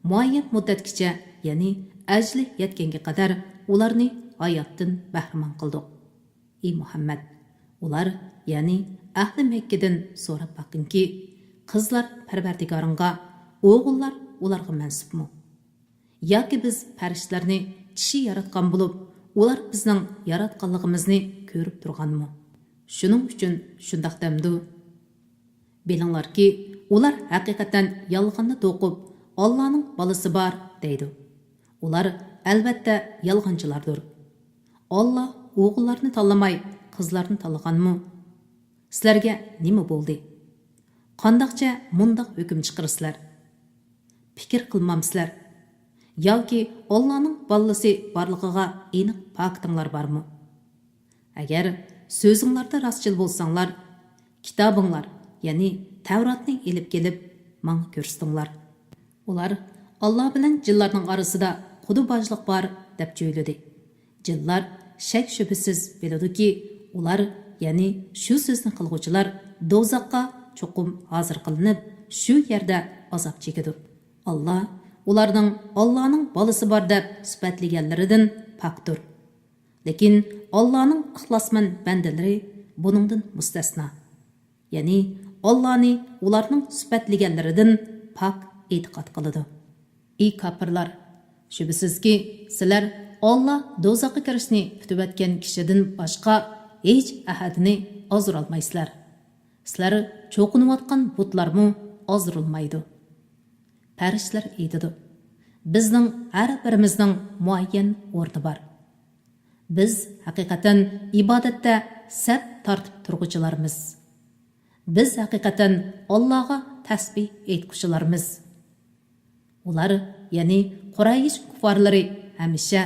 مۇئەييەن مۇددەتكىچە، يەنى ئەجلى يەتكەنگە قەدەر ئۇلارنى ھاياتتىن بەھرىمەن قىلدۇق. ئى مۇھەممەد، ئۇلار، يەنى ئەھلى مەككىدىن سوراپ باققىنكى، قىزلار پەرۋەردىگارىڭغا، ئوغۇللار ئۇلارغا مەنسۇپمۇ؟ ياكى بىز پەرىشتىلەرنى چىشى ياراتقان بولۇپ، ئۇلار بىزنىڭ ياراتقانلىقىمىزنى كۆرۈپ تۇرغانمۇ؟ شۇنىڭ ئۈچۈن شۇنداق دەمدۇ؟ بىلىڭلاركى، ئۇلار ھەقىقەتەن يالغاننى توقۇپ، ئاللانىڭ بالىسى بار دەيدۇ. ئۇلار ئەلۋەتتە يالغانچىلاردۇر. ئاللا ئوغۇللارنى تاللىماي، قىزلارنى تاللىغانمۇ؟ سىلەرگە نېمە بولدى؟ قانداقچە مۇنداق ھۆكۈم چىقىرىسىلەر؟ پىكىر قىلمامسىلەر؟ ياكى ئاللانىڭ بالىسى بارلىقىغا ئېنىق پاكىتىڭلار بارمۇ؟ ئەگەر سۆزۈڭلاردا راستچىل بولساڭلار، كىتابىڭلار، يەنى تەۋراتنى ئېلىپ كېلىپ، ماڭا كۆرسىتىڭلار. ئۇلار ئاللا بىلەن جىنلارنىڭ ئارىسىدا قۇدا باجلىق بار، دەپ جۆيلىدى. جىنلار شەك-شۈبھىسىز بىلىدۇكى، ئۇلار، يەنى شۇ سۆزنى قىلغۇچىلار دوزاخقا چوقۇم ھازىر قىلىنىپ، شۇ يەردە ئازاب چېكىدۇ. ئاللا ئۇلارنىڭ ئاللانىڭ بالىسى بار دەپ سۈپەتلىگەنلىرىدىن پاكتۇر. لېكىن ئاللانىڭ ئىخلاسمەن بەندىلىرى بۇنىڭدىن مۇستەسنا. يەنى ئاللانى ئۇلارنىڭ سۈپەتلىگەنلىرىدىن پاك ئېتىقاد قىلىدۇ. ئى كاپىرلار! شۈبھىسىزكى، سىلەر ئاللا دوزاخقا كىرىشنى پۈتۈۋەتكەن كىشىدىن باشقا ھېچ ئەھەدنى ئازدۇرالمايسىلەر. سىلەر چوقۇنۇۋاتقان بۇتلارمۇ ئازدۇرۇلمايدۇ. پەرىشتىلەر ئېيتىدۇ، بىزنىڭ ھەر بىرىمىزنىڭ مۇئەييەن ئورنى بار. بىز ھەقىقەتەن ئىبادەتتە سەپ تارتىپ تۇرغۇچىلارمىز. بىز ھەقىقەتەن ئاللاغا تەسبىھ ئېيتقۇچىلارمىز. ئۇلار، يەنى قۇرەيش كۇففارلىرى ھەمىشە،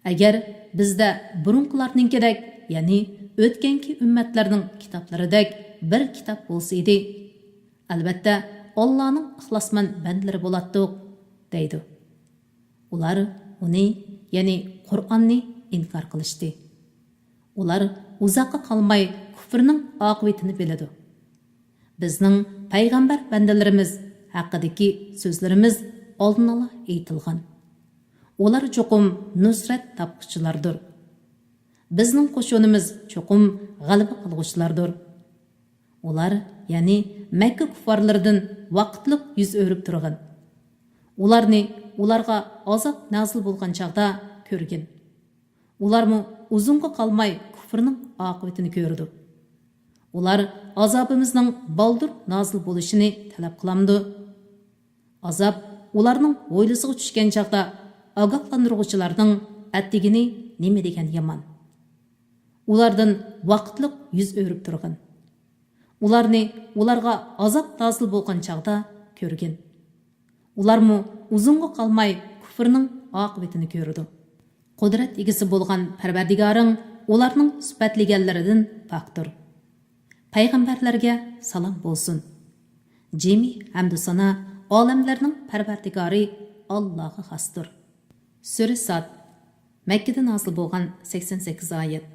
ئەگەر بىزدە بۇرۇنقىلارنىڭكىدەك، يەنى ئۆتكەنكى ئۈممەتلەرنىڭ كىتابلىرىدەك بىر كىتاب بولسا ئىدى، ئەلۋەتتە، ئاللانىڭ ئىخلاسمەن بەندىلىرى بولاتتۇق، دەيدۇ. ئۇلار ئۇنى، يەنى قۇرئاننى ئىنكار قىلىشتى. ئۇلار ئۇزاققا قالماي كۇفرنىڭ ئاقىۋىتىنى بىلىدۇ. بىزنىڭ پەيغەمبەر بەندىلىرىمىز ھەققىدىكى سۆزلىرىمىز ئالدىنلا ئېيتىلغان. ئۇلار چوقۇم نۇسرەت تاپقۇچىلاردۇر. بىزنىڭ قوشۇنىمىز چوقۇم غەلىبە قىلغۇچىلاردۇر. ئۇلار، يەنى مەككە كۇففارلىرىدىن ۋاقىتلىق يۈز ئۆرۈپ تۇرغىن. ئۇلارنى ئۇلارغا ئازاب نازىل بولغان چاغدا كۆرگىن. ئۇلارمۇ ئۇزۇنغا قالماي كۇفرنىڭ ئاقىۋىتىنى كۆرىدۇ. ئۇلار ئازابىمىزنىڭ بالدۇر نازىل بولۇشىنى تەلەپ قىلامدۇ؟ ئازاب ئۇلارنىڭ ھويلىسىغا چۈشكەن چاغدا ئاگاھلاندۇرغۇچىلارنىڭ ئەتىگىنى نېمە دېگەن يامان! ئۇلاردىن ۋاقىتلىق يۈز ئۆرۈپ تۇرغىن. ئۇلارنى ئۇلارغا ئازاب نازىل بولغان چاغدا كۆرگىن. ئۇلارمۇ ئۇزۇنغا قالماي كۇفرنىڭ ئاقىۋىتىنى كۆرىدۇ. قۇدرەت ئىگىسى بولغان پەرۋەردىگارىڭ ئۇلارنىڭ سۈپەتلىگەنلىرىدىن پاكتۇر. پەيغەمبەرلەرگە سالام بولسۇن. جىمى ھەمدۇ سانا ئالەملەرنىڭ پەرۋەردىگارى ئاللاغا خاستۇر. سۈرە ساد. مەككىدە نازىل بولغان، سەكسەن سەككىز ئايەت.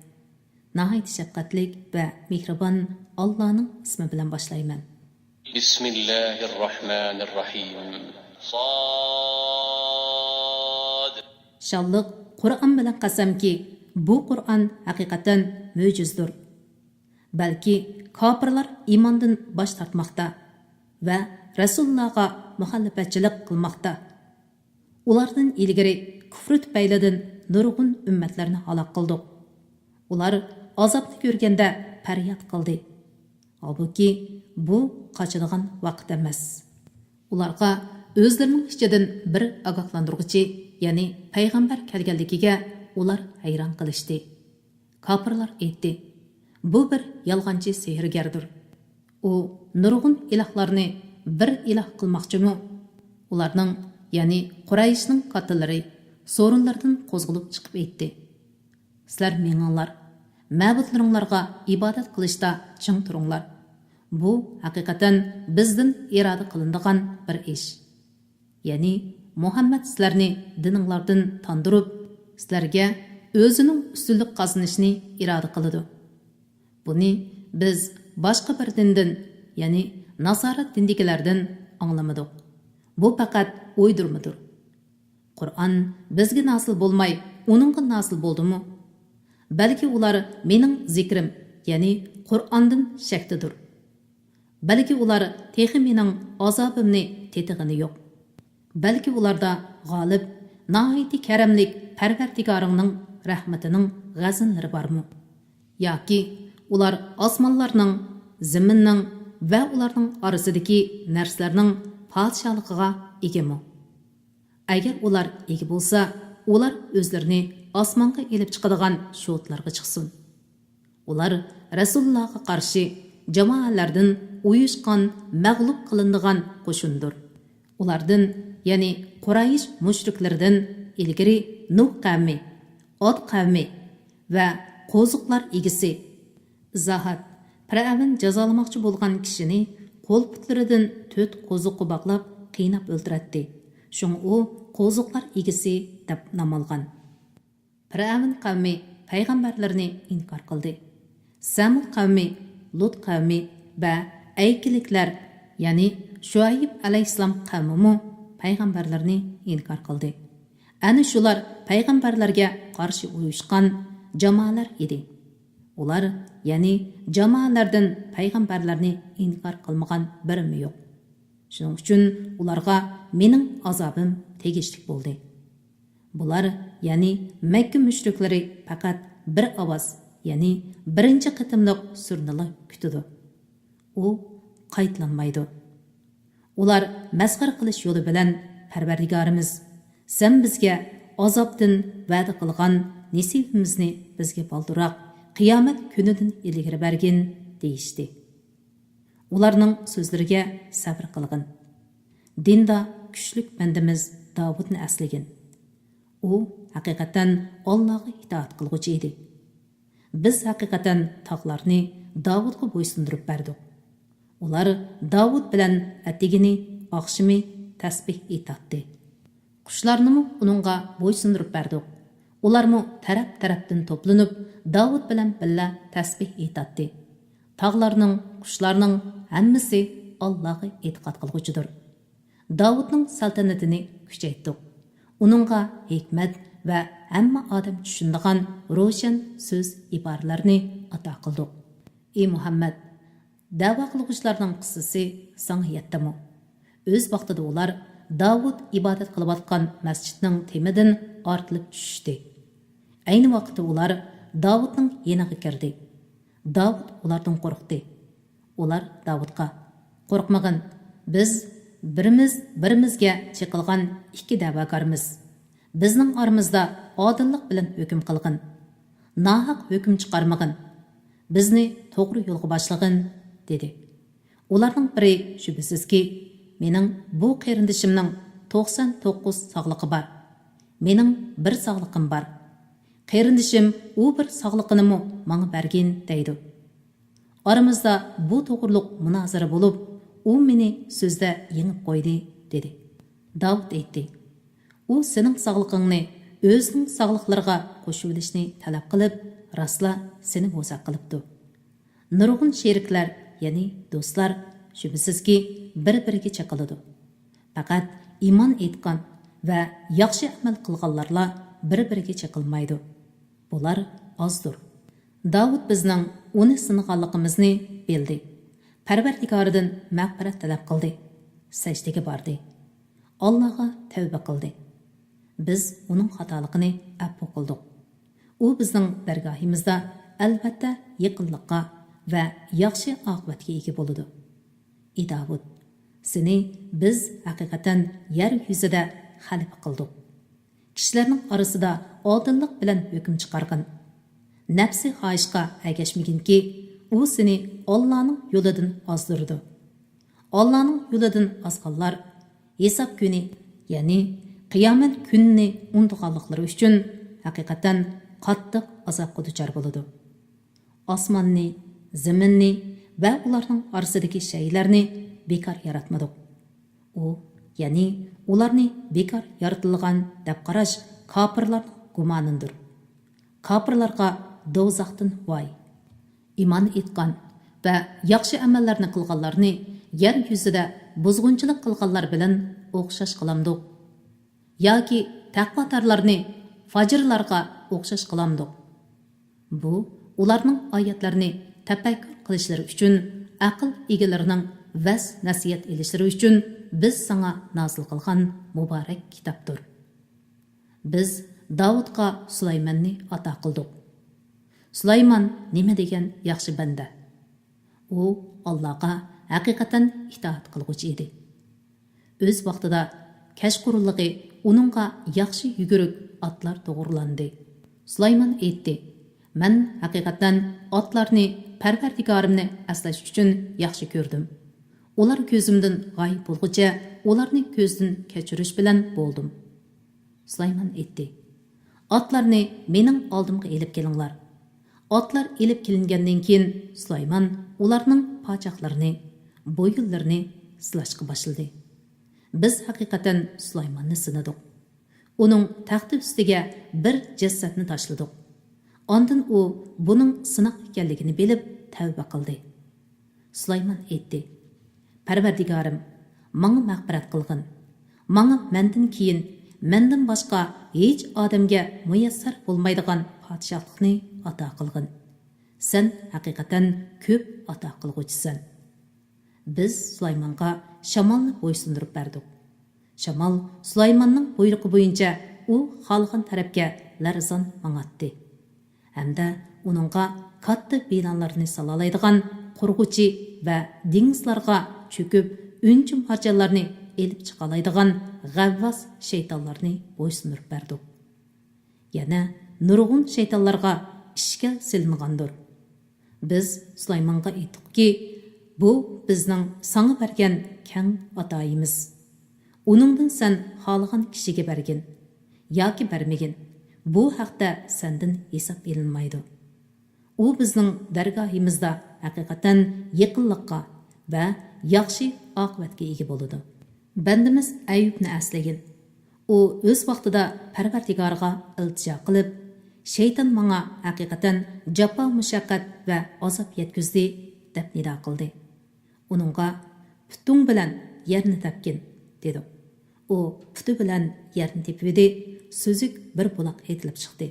ناھايىتى شەپقەتلىك ۋە مېھرىبان ئاللانىڭ ئىسمى بىلەن باشلايمەن. بسم الله الرحمن الرحيم. صاد. شانلىق قۇرئان بىلەن قەسەمكى، بۇ قۇرئان ھەقىقەتەن مۆجىزىدۇر. بەلكى كاپىرلار ئىماندىن باش تارتماقتا ۋە رەسۇلۇللاغا مۇخالىپەتچىلىك قىلماقتا. ئۇلاردىن ئىلگىرى كۇفرى تۈپەيلىدىن نۇرغۇن ئۈممەتلەرنى ھالاك قىلدۇق. ئۇلار ئازابنى كۆرگەندە پەرياد قىلدى. ھالبۇكى، بۇ قاچىدىغان ۋاقىت ئەمەس. ئۇلارغا ئۆزلىرىنىڭ ئىچىدىن بىر ئاگاھلاندۇرغۇچى، يەنى پەيغەمبەر كەلگەنلىكىگە ئۇلار ھەيران قېلىشتى. كاپىرلار ئېيتتى: «بۇ بىر يالغانچى سېھىرگەردۇر. ئۇ نۇرغۇن ئىلاھلارنى بىر ئىلاھ قىلماقچىمۇ؟» ئۇلارنىڭ، يەنى قۇرەيشنىڭ كاتتىلىرى سورۇنلىرىدىن قوزغىلىپ چىقىپ ئېيتتى: «سىلەر مېڭىڭلار، مەبۇدلىرىڭلارغا ئىبادەت قىلىشتا چىڭ تۇرۇڭلار. بۇ ھەقىقەتەن بىزدىن ئىرادە قىلىنىدىغان بىر ئىش.» يەنى مۇھەممەد سىلەرنى دىنىڭلاردىن تاندۇرۇپ، سىلەرگە ئۆزىنىڭ ئۈستۈنلۈك قازىنىشنى ئىرادە قىلىدۇ. بۇنى بىز باشقا بىر دىندىن، يەنى ناسارا دىنىدىكىلەردىن ئاڭلىمىدۇق. بۇ پەقەت ئويدۇرمىدۇر. قۇرئان بىزگە نازىل بولماي، ئۇنىڭغا نازىل بولدىمۇ؟ بەلكى ئۇلار مېنىڭ زىكرىم، يەنى قۇرئاندىن شەكتىدۇر. بەلكى ئۇلار تېخى مېنىڭ ئازابىمنى تېتىغىنى يوق. بەلكى ئۇلاردا غالىب، ناھايىتى كەرەملىك پەرۋەردىگارىڭنىڭ رەھمىتىنىڭ غەزىنلىرى بارمۇ؟ ياكى ئۇلار ئاسمانلارنىڭ، زېمىننىڭ ۋە ئۇلارنىڭ ئارىسىدىكى نەرسىلەرنىڭ پادىشاھلىقىغا ئىگىمۇ؟ ئەگەر ئۇلار ئىگە بولسا، ئۇلار ئۆزلىرىنى ئاسمانغا ئېلىپ چىقىدىغان شوتلارغا چىقسۇن. ئۇلار رەسۇلۇللاغا قارشى جامائەلەردىن ئۇيۇشقان مەغلۇپ قىلىنىدىغان قوشۇندۇر. ئۇلاردىن، يەنى قۇرەيش مۇشرىكلىرىدىن ئىلگىرى نۇھ قەۋمى، ئاد قەۋمى ۋە قوزۇقلار ئىگىسى. ئىزاھات: پىرئەۋن جازالىماقچى بولغان كىشىنى قول-پۇتلىرىدىن تۆت قوزۇققا باغلاپ، قىيناپ ئۆلتۈرەتتى. شۇڭا ئۇ قوزۇقلار ئىگىسى دەپ نام ئالغان. پىرئەۋن قەۋمى پەيغەمبەرلىرىنى ئىنكار قىلدى. سەمۇد قەۋمى، لۇت قەۋمى ۋە ئەيكىلىكلەر، يەنى شۇئەيب ئەلەيھىسسالام قەۋمىمۇ پەيغەمبەرلىرىنى ئىنكار قىلدى. ئەنە شۇلار پەيغەمبەرلەرگە قارشى ئۇيۇشقان جامائەلەر ئىدى. ئۇلار، يەنى جامائەلەردىن پەيغەمبەرلەرنى ئىنكار قىلمىغان بىرىمۇ يوق. شۇنىڭ ئۈچۈن ئۇلارغا مېنىڭ ئازابىم تېگىشلىك بولدى. بۇلار، يەنى مەككە مۇشرىكلىرى پەقەت بىر ئاۋاز، يەنى بىرىنچى قېتىملىق سۈرنىلا كۈتىدۇ. ئۇ قايتىلانمايدۇ. ئۇلار مەسخىرە قىلىش يولى بىلەن، پەرۋەردىگارىمىز، سەن بىزگە ئازابتىن ۋەدە قىلغان نېسىۋىمىزنى بىزگە بالدۇرراق، قىيامەت كۈنىدىن ئىلگىرى بەرگىن، دېيىشتى. ئۇلارنىڭ سۆزلىرىگە سەۋر قىلغىن. دىندا كۈچلۈك بەندىمىز داۋۇتنى ئەسلىگىن. ئۇ ھەقىقەتەن ئاللاغا ئىتائەت قىلغۇچى ئىدى. بىز ھەقىقەتەن تاغلارنى داۋۇتقا بويسۇندۇرۇپ بەردۇق. ئۇلار داۋۇت بىلەن ئەتىگىنى، ئاخشىمى تەسبىھ ئېيتاتتى. قۇشلارنىمۇ ئۇنىڭغا بويسۇندۇرۇپ بەردۇق. ئۇلارمۇ تەرەپ-تەرەپتىن توپلىنىپ، داۋۇت بىلەن بىللە تەسبىھ ئېيتاتتى. تاغلارنىڭ، قۇشلارنىڭ ھەممىسى ئاللاغا ئېتىقاد قىلغۇچىدۇر. داۋۇتنىڭ سەلتەنىتىنى كۈچەيتتۇق. ئۇنىڭغا ھېكمەت ۋە ھەممە ئادەم چۈشىنىدىغان روشەن سۆز ئىبارىلەرنى ئاتا قىلدۇق. ئى مۇھەممەد، دەۋا قىلغۇچىلارنىڭ قىسسىسى ساڭا يەتتىمۇ؟ ئۆز ۋاقتىدا ئۇلار داۋۇت ئىبادەت قىلىۋاتقان مەسچىتنىڭ تېمىدىن ئارتىلىپ چۈشۈشتى. ئەينى ۋاقىتتا ئۇلار داۋۇتنىڭ يېنىغا كىردى. داۋۇت ئۇلاردىن قورقتى. ئۇلار داۋۇتقا: «قورقمىغىن، بىز بىرىمىز بىرىمىزگە چېقىلغان ئىككى دەۋاگارمىز. بىزنىڭ ئارىمىزدا ئادىللىق بىلەن ھۆكۈم قىلغىن. ناھەق ھۆكۈم چىقارمىغىن. بىزنى توغرا يولغا باشلىغىن» دېدى. ئۇلارنىڭ بىرى شۈبھىسىزكى، مېنىڭ بۇ قېرىندىشىمنىڭ توقسان توققۇز ساغلىقى بار. مېنىڭ بىر ساغلىقىم بار. قېرىندىشىم ئۇ بىر ساغلىقىنىمۇ ماڭا بەرگىن دەيدۇ. ئارىمىزدا بۇ توغرۇلۇق مۇنازىرە بولۇپ، ئۇ مېنى سۆزدە يېڭىپ قويدى، دېدى. داۋۇت ئېيتتى: ئۇ سېنىڭ ساغلىقىڭنى ئۆزىنىڭ ساغلىقلىرىغا قوشۇۋېلىشنى تەلەپ قىلىپ، راستلا سېنى بوزەك قىلىپتۇ. نۇرغۇن شېرىكلەر، يەنى دوستلار، شۈبھىسىزكى، بىر-بىرىگە چېقىلىدۇ. پەقەت ئىمان ئېيتقان ۋە ياخشى ئەمەل قىلغانلارلا بىر-بىرىگە چېقىلمايدۇ. بۇلار ئازدۇر. داۋۇت بىزنىڭ ئۇنى سىنىغانلىقىمىزنى بىلدى. پەرۋەردىگارىدىن مەغپىرەت تەلەپ قىلدى. سەجدىگە باردى. ئاللاغا تەۋبە قىلدى. بىز ئۇنىڭ خاتالىقىنى ئەپۇ قىلدۇق. ئۇ بىزنىڭ دەرگاھىمىزدا ئەلۋەتتە يېقىنلىققا ۋە ياخشى ئاقىۋەتكە ئىگە بولىدۇ. ئى داۋۇت، سېنى بىز ھەقىقەتەن يەر يۈزىدە خەلىپە قىلدۇق. كىشىلەرنىڭ ئارىسىدا ئادىللىق بىلەن ھۆكۈم چىقارغىن. نەپسى خاھىشقا ئەگەشمىگىنكى، ئۇ سېنى ئاللانىڭ يولىدىن ئازدۇرىدۇ. ئاللانىڭ يولىدىن ئازغانلار ھېساب كۈنى، يەنى قىيامەت كۈنىنى ئۇنتۇغانلىقلىرى ئۈچۈن ھەقىقەتەن قاتتىق ئازابقا دۇچار بولىدۇ. ئاسماننى، زېمىننى ۋە ئۇلارنىڭ ئارىسىدىكى شەيئىلەرنى بىكار ياراتمىدۇق. ئۇ، يەنى ئۇلارنى بىكار يارىتىلغان دەپ قاراش كاپىرلارنىڭ گۇمانىدۇر. كاپىرلارغا دوزاختىن ۋاي! ئىمان ئېيتقان ۋە ياخشى ئەمەللەرنى قىلغانلارنى يەر يۈزىدە بۇزغۇنچىلىق قىلغانلار بىلەن ئوخشاش قىلامدۇق؟ ياكى تەقۋادارلارنى فاجىرلارغا ئوخشاش قىلامدۇق؟ بۇ ئۇلارنىڭ ئايەتلىرىنى تەپەككۇر قىلىشلىرى ئۈچۈن ئەقىل ئىگىلىرىنىڭ ۋەز-نەسىھەت ئېلىشلىرى ئۈچۈن بىز ساڭا نازىل قىلغان مۇبارەك كىتابتۇر. بىز داۋۇتقا سۇلايماننى ئاتا قىلدۇق. سۇلايمان نېمە دېگەن ياخشى بەندە! ئۇ ئاللاغا ھەقىقەتەن ئىتائەت قىلغۇچى ئىدى. ئۆز ۋاقتىدا كەچقۇرۇنلۇقى ئۇنىڭغا ياخشى يۈگۈرۈك ئاتلار توغرىلاندى. سۇلايمان ئېيتتى: مەن ھەقىقەتەن ئاتلارنى پەرۋەردىگارىمنى ئەسلەش ئۈچۈن ياخشى كۆردۈم. ئۇلار كۆزۈمدىن غايىب بولغۇچە ئۇلارنى كۆزدىن كەچۈرۈش بىلەن بولدۇم. سۇلايمان ئېيتتى: ئاتلارنى مېنىڭ ئالدىمغا ئېلىپ كېلىڭلار. ئاتلار ئېلىپ كېلىنگەندىن كېيىن، سۇلايمان ئۇلارنىڭ پاچاقلىرىنى، بويۇنلىرىنى سىلاشقا باشلىدى. بىز ھەقىقەتەن سۇلايماننى سىنىدۇق. ئۇنىڭ تەختى ئۈستىگە بىر جەسەتنى تاشلىدۇق. ئاندىن ئۇ بۇنىڭ سىناق ئىكەنلىكىنى بىلىپ، تەۋبە قىلدى. سۇلايمان ئېيتتى: پەرۋەردىگارىم، ماڭا مەغپىرەت قىلغىن. ماڭا مەندىن كېيىن، مەندىن باشقا ھېچ ئادەمگە مۇيەسسەر بولمايدىغان پادىشاھلىقنى ئاتا قىلغىن. سەن ھەقىقەتەن كۆپ ئاتا قىلغۇچىسەن. بىز سۇلايمانغا شامالنى بويسۇندۇرۇپ بەردۇق. شامال سۇلايماننىڭ بۇيرۇقى بويىچە ئۇ خالىغان تەرەپكە لەرزان ماڭاتتى. ھەمدە ئۇنىڭغا كاتتا بىنالارنى سالالايدىغان قۇرغۇچى ۋە دېڭىزلارغا چۆكۈپ، ئۈنچە-مارجانلارنى ئېلىپ چىقالايدىغان غەۋۋاس شەيتانلارنى بويسۇندۇرۇپ بەردۇق. يەنە نۇرغۇن شەيتانلارغا ئىشكەل سېلىنغاندۇر. بىز سۇلايمانغا ئېيتتۇقكى، بۇ بىزنىڭ ساڭا بەرگەن كەڭ ئاتايىمىز. ئۇنىڭدىن سەن خالىغان كىشىگە بەرگىن ياكى بەرمىگىن، بۇ ھەقتە سەندىن ھېساب ئېلىنمايدۇ. ئۇ بىزنىڭ دەرگاھىمىزدا ھەقىقەتەن يېقىنلىققا ۋە ياخشى ئاقىۋەتكە ئىگە بولىدۇ. بەندىمىز ئەييۇبنى ئەسلىگىن. ئۇ ئۆز ۋاقتىدا پەرۋەردىگارىغا ئىلتىجا قىلىپ، شەيتان ماڭا ھەقىقەتەن جاپا-مۇشەققەت ۋە ئازاب يەتكۈزدى، دەپ نىدا قىلدى. ئۇنىڭغا، پۇتۇڭ بىلەن يەرنى تەپكىن، دېدۇق. ئۇ پۇتى بىلەن يەرنى تېپىۋىدى، سۈزۈك بىر بۇلاق ئېتىلىپ چىقتى.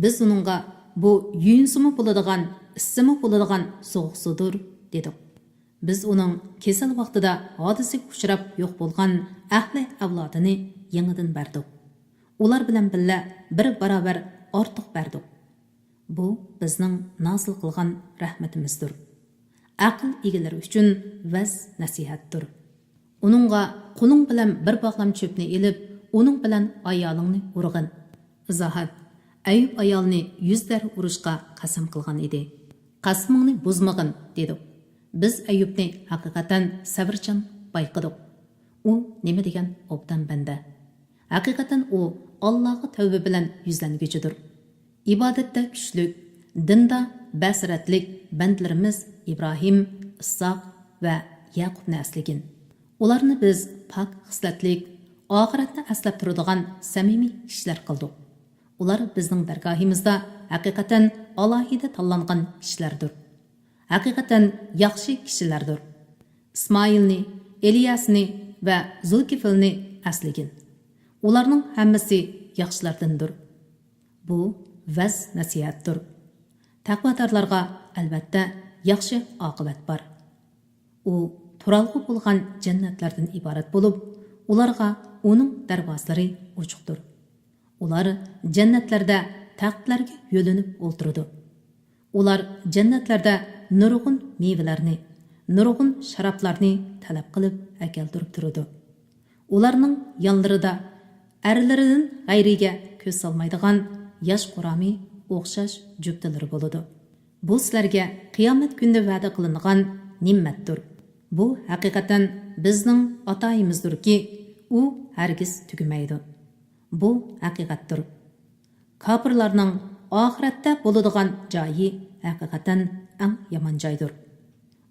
بىز ئۇنىڭغا، بۇ يۇيۇنسىمۇ بولىدىغان، ئىچسىمۇ بولىدىغان سوغۇق سۇدۇر، دېدۇق. بىز ئۇنىڭ كېسەل ۋاقتىدا ھادىسىگە ئۇچراپ يوق بولغان ئەھلى ئەۋلادىنى يېڭىدىن بەردۇق. ئۇلار بىلەن بىللە بىر باراۋەر ئارتۇق بەردۇق. بۇ بىزنىڭ نازىل قىلغان رەھمىتىمىزدۇر. ئەقىل ئىگىلىرى ئۈچۈن ۋەز-نەسىھەتتۇر. ئۇنىڭغا، قولۇڭ بىلەن بىر باغلام چۆپنى ئېلىپ، ئۇنىڭ بىلەن ئايالىڭنى ئۇرغىن. ئىزاھات: ئەييۇب ئايالنى يۈز دەررە ئۇرۇشقا قەسەم قىلغان ئىدى. قەسىمىڭنى بۇزمىغىن، دېدۇق. بىز ئەييۇبنى ھەقىقەتەن سەۋرچان بايقىدۇق. ئۇ نېمە دېگەن ئوبدان بەندە! ھەقىقەتەن ئۇ ئاللاغا تەۋبە بىلەن يۈزلەنگۈچىدۇر. ئىبادەتتە كۈچلۈك، دىندا بەسىرەتلىك بەندىلىرىمىز ئىبراھىم، ئىسھاق ۋە يەقۇبنى ئەسلىگىن. ئۇلارنى بىز پاك خىسلەتلىك، ئاخىرەتنى ئەسلەپ تۇرىدىغان سەمىمىي كىشىلەر قىلدۇق. ئۇلار بىزنىڭ دەرگاھىمىزدا ھەقىقەتەن ئالاھىدە تاللانغان كىشىلەردۇر. ھەقىقەتەن ياخشى كىشىلەردۇر. ئىسمائىلنى، ئېلىياسنى ۋە زۇلكىفىلنى ئەسلىگىن. ئۇلارنىڭ ھەممىسى ياخشىلاردىندۇر. بۇ ۋەز-نەسىھەتتۇر. تەقۋادارلارغا، ئەلۋەتتە، ياخشى ئاقىۋەت بار. ئۇ تۇرالغۇ بولغان جەننەتلەردىن ئىبارەت بولۇپ، ئۇلارغا ئۇنىڭ دەرۋازىلىرى ئوچۇقتۇر. ئۇلار جەننەتلەردە تەختلەرگە يۆلىنىپ ئولتۇرىدۇ. ئۇلار جەننەتلەردە نۇرغۇن مېۋىلەرنى، نۇرغۇن شارابلارنى تەلەپ قىلىپ ئەكەلدۈرۈپ تۇرىدۇ. ئۇلارنىڭ يانلىرىدا ئەرلىرىدىن غەيرىگە كۆز سالمايدىغان ياش قۇرامى ئوخشاش جۈپتىلىرى بولىدۇ. بۇ سىلەرگە قىيامەت كۈنىدە ۋەدە قىلىنغان نېمەتتۇر. بۇ ھەقىقەتەن بىزنىڭ ئاتايىمىزدۇركى، ئۇ ھەرگىز تۈگىمەيدۇ. بۇ ھەقىقەتتۇر. كاپىرلارنىڭ ئاخىرەتتە بولىدىغان جايى ھەقىقەتەن ئەڭ يامان جايدۇر.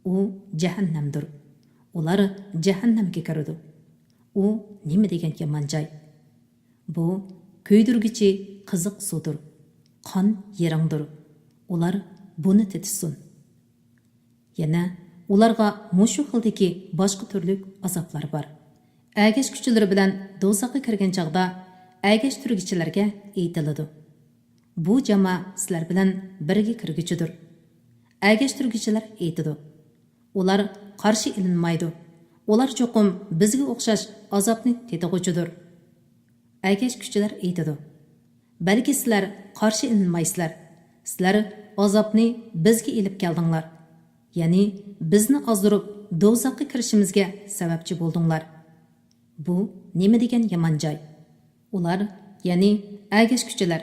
ئۇ جەھەننەمدۇر. ئۇلار جەھەننەمگە كىرىدۇ. ئۇ نېمە دېگەن يامان جاي! بۇ كۆيدۈرگۈچى قىزىق سۇدۇر. قان يېرىڭدۇر. ئۇلار بۇنى تېتىسۇن. يەنە ئۇلارغا مۇشۇ خىلدىكى باشقا تۈرلۈك ئازابلار بار. ئەگەشكۈچىلىرى بىلەن دوزاخقا كىرگەن چاغدا ئەگەشتۈرگۈچىلەرگە ئېيتىلىدۇ: «بۇ جامائە سىلەر بىلەن بىرگە كىرگۈچىدۇر.» ئەگەشتۈرگۈچىلەر ئېيتىدۇ: «ئۇلار قارشى ئېلىنمايدۇ. ئۇلار چوقۇم بىزگە ئوخشاش ئازابنى تېتىغۇچىدۇر.» ئەگەشكۈچىلەر ئېيتىدۇ: «بەلكى سىلەر قارشى ئېلىنمايسىلەر. سىلەر ئازابنى بىزگە ئېلىپ كەلدىڭلار. يەنى بىزنى ئازدۇرۇپ، دوزاخقا كىرىشىمىزگە سەۋەبچى بولدۇڭلار.» بۇ نېمە دېگەن يامان جاي! ئۇلار، يەنى ئەگەشكۈچىلەر: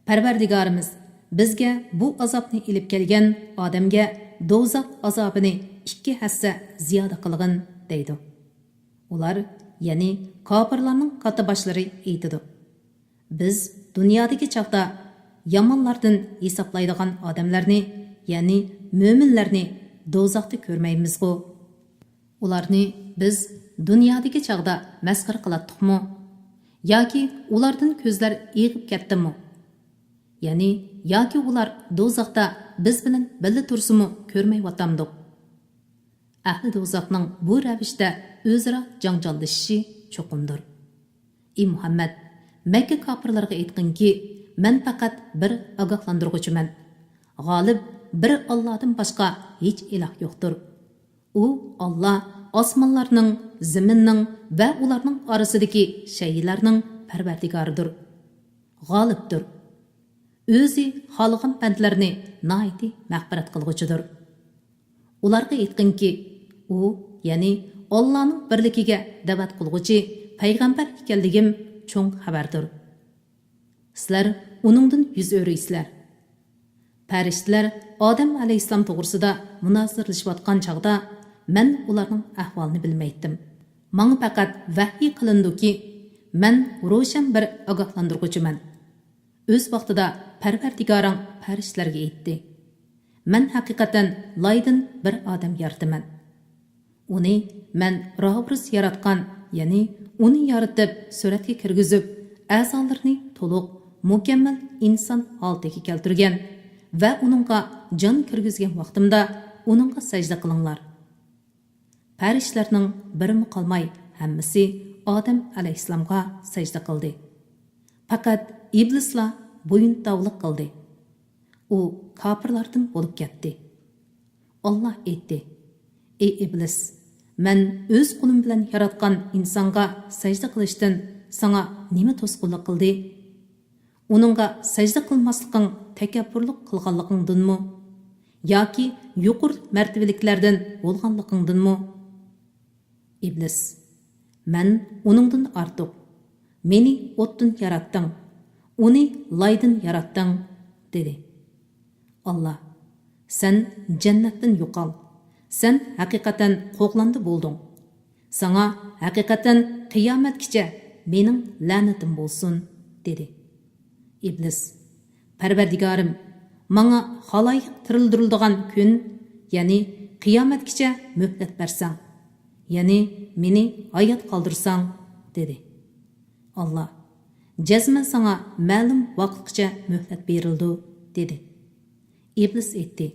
«پەرۋەردىگارىمىز، بىزگە بۇ ئازابنى ئېلىپ كەلگەن ئادەمگە دوزاخ ئازابىنى ئىككى ھەسسە زىيادە قىلغىن» دەيدۇ. ئۇلار، يەنى كاپىرلارنىڭ كاتتىباشلىرى ئېيتىدۇ: «بىز دۇنيادىكى چاغدا يامانلاردىن ھېسابلايدىغان ئادەملەرنى، يەنى مۆمىنلەرنى دوزاختا كۆرمەيمىزغۇ؟ ئۇلارنى بىز دۇنيادىكى چاغدا مەسخىرە قىلاتتۇقمۇ؟ ياكى ئۇلاردىن كۆزلەر ئېغىپ كەتتىمۇ؟ يەنى ياكى ئۇلار دوزاختا بىز بىلەن بىللە تۇرسىمۇ كۆرمەيۋاتامدۇق؟» ئەھلى دوزاخنىڭ بۇ رەۋىشتە ئۆزئارا جاڭجاللىشىشى چوقۇمدۇر. ئى مۇھەممەد، مەككە كاپىرلىرىغا ئېيتقىنكى، مەن پەقەت بىر ئاگاھلاندۇرغۇچىمەن. غالىب بىر ئاللادىن باشقا ھېچ ئىلاھ يوقتۇر. ئۇ ئاللا ئاسمانلارنىڭ، زېمىننىڭ ۋە ئۇلارنىڭ ئارىسىدىكى شەيئىلەرنىڭ پەرۋەردىگارىدۇر. غالىبتۇر. ئۆزى خالىغان بەندىلەرنى ناھايىتى مەغپىرەت قىلغۇچىدۇر. ئۇلارغا ئېيتقىنكى، ئۇ، يەنى ئاللانىڭ بىرلىكىگە دەۋەت قىلغۇچى پەيغەمبەر ئىكەنلىكىم چوڭ خەۋەردۇر. سىلەر ئۇنىڭدىن يۈز ئۆرۈيسىلەر. پەرىشتىلەر ئادەم ئەلەيھىسسالام توغرىسىدا مۇنازىرىلىشىۋاتقان چاغدا مەن ئۇلارنىڭ ئەھۋالىنى بىلمەيتتىم. ماڭا پەقەت ۋەھىي قىلىنىدۇكى، مەن روشەن بىر ئاگاھلاندۇرغۇچىمەن. ئۆز ۋاقتىدا پەرۋەردىگارىڭ پەرىشتىلەرگە ئېيتتى: «مەن ھەقىقەتەن لايدىن بىر ئادەم يارىتىمەن. ئۇنى مەن راۋۇرۇس ياراتقان، يەنى ئۇنى يارىتىپ، سۈرەتكە كىرگۈزۈپ، ئەزالىرىنى تولۇق، مۇكەممەل ئىنسان ھالىتىگە كەلتۈرگەن ۋە ئۇنىڭغا جان كىرگۈزگەن ۋاقتىمدا ئۇنىڭغا سەجدە قىلىڭلار.» پەرىشتىلەرنىڭ بىرىمۇ قالماي، ھەممىسى ئادەم ئەلەيھىسسالامغا سەجدە قىلدى. پەقەت ئىبلىسلا بويۇنتاۋلىق قىلدى. ئۇ كاپىرلاردىن بولۇپ كەتتى. ئاللا ئېيتتى: «ئى ئىبلىس، مەن ئۆز قولۇم بىلەن ياراتقان ئىنسانغا سەجدە قىلىشتىن ساڭا نېمە توسقۇنلۇق قىلدى؟ ئۇنىڭغا سەجدە قىلماسلىقىڭ تەكەببۇرلۇق قىلغانلىقىڭدىنمۇ ياكى يۇقىرى مەرتىۋىلىكلەردىن بولغانلىقىڭدىنمۇ؟» ئىبلىس: «مەن ئۇنىڭدىن ئارتۇق. مېنى ئوتتىن ياراتتىڭ، ئۇنى لايدىن ياراتتىڭ» دېدى. ئاللا: «سەن جەننەتتىن يوقال. سەن ھەقىقەتەن قوغلاندى بولدۇڭ. ساڭا ھەقىقەتەن قىيامەتكىچە مېنىڭ لەنىتىم بولسۇن» دېدى. ئىبلىس: «پەرۋەردىگارىم، ماڭا خالايىق تىرىلدۈرۈلىدىغان كۈن، يەنى قىيامەتكىچە مۆھلەت بەرسەڭ، يەنى مېنى ھايات قالدۇرساڭ» دېدى. ئاللا: «جەزمەن ساڭا مەلۇم ۋاقىتقىچە مۆھلەت بېرىلىدۇ» دېدى. ئىبلىس ئېيتتى: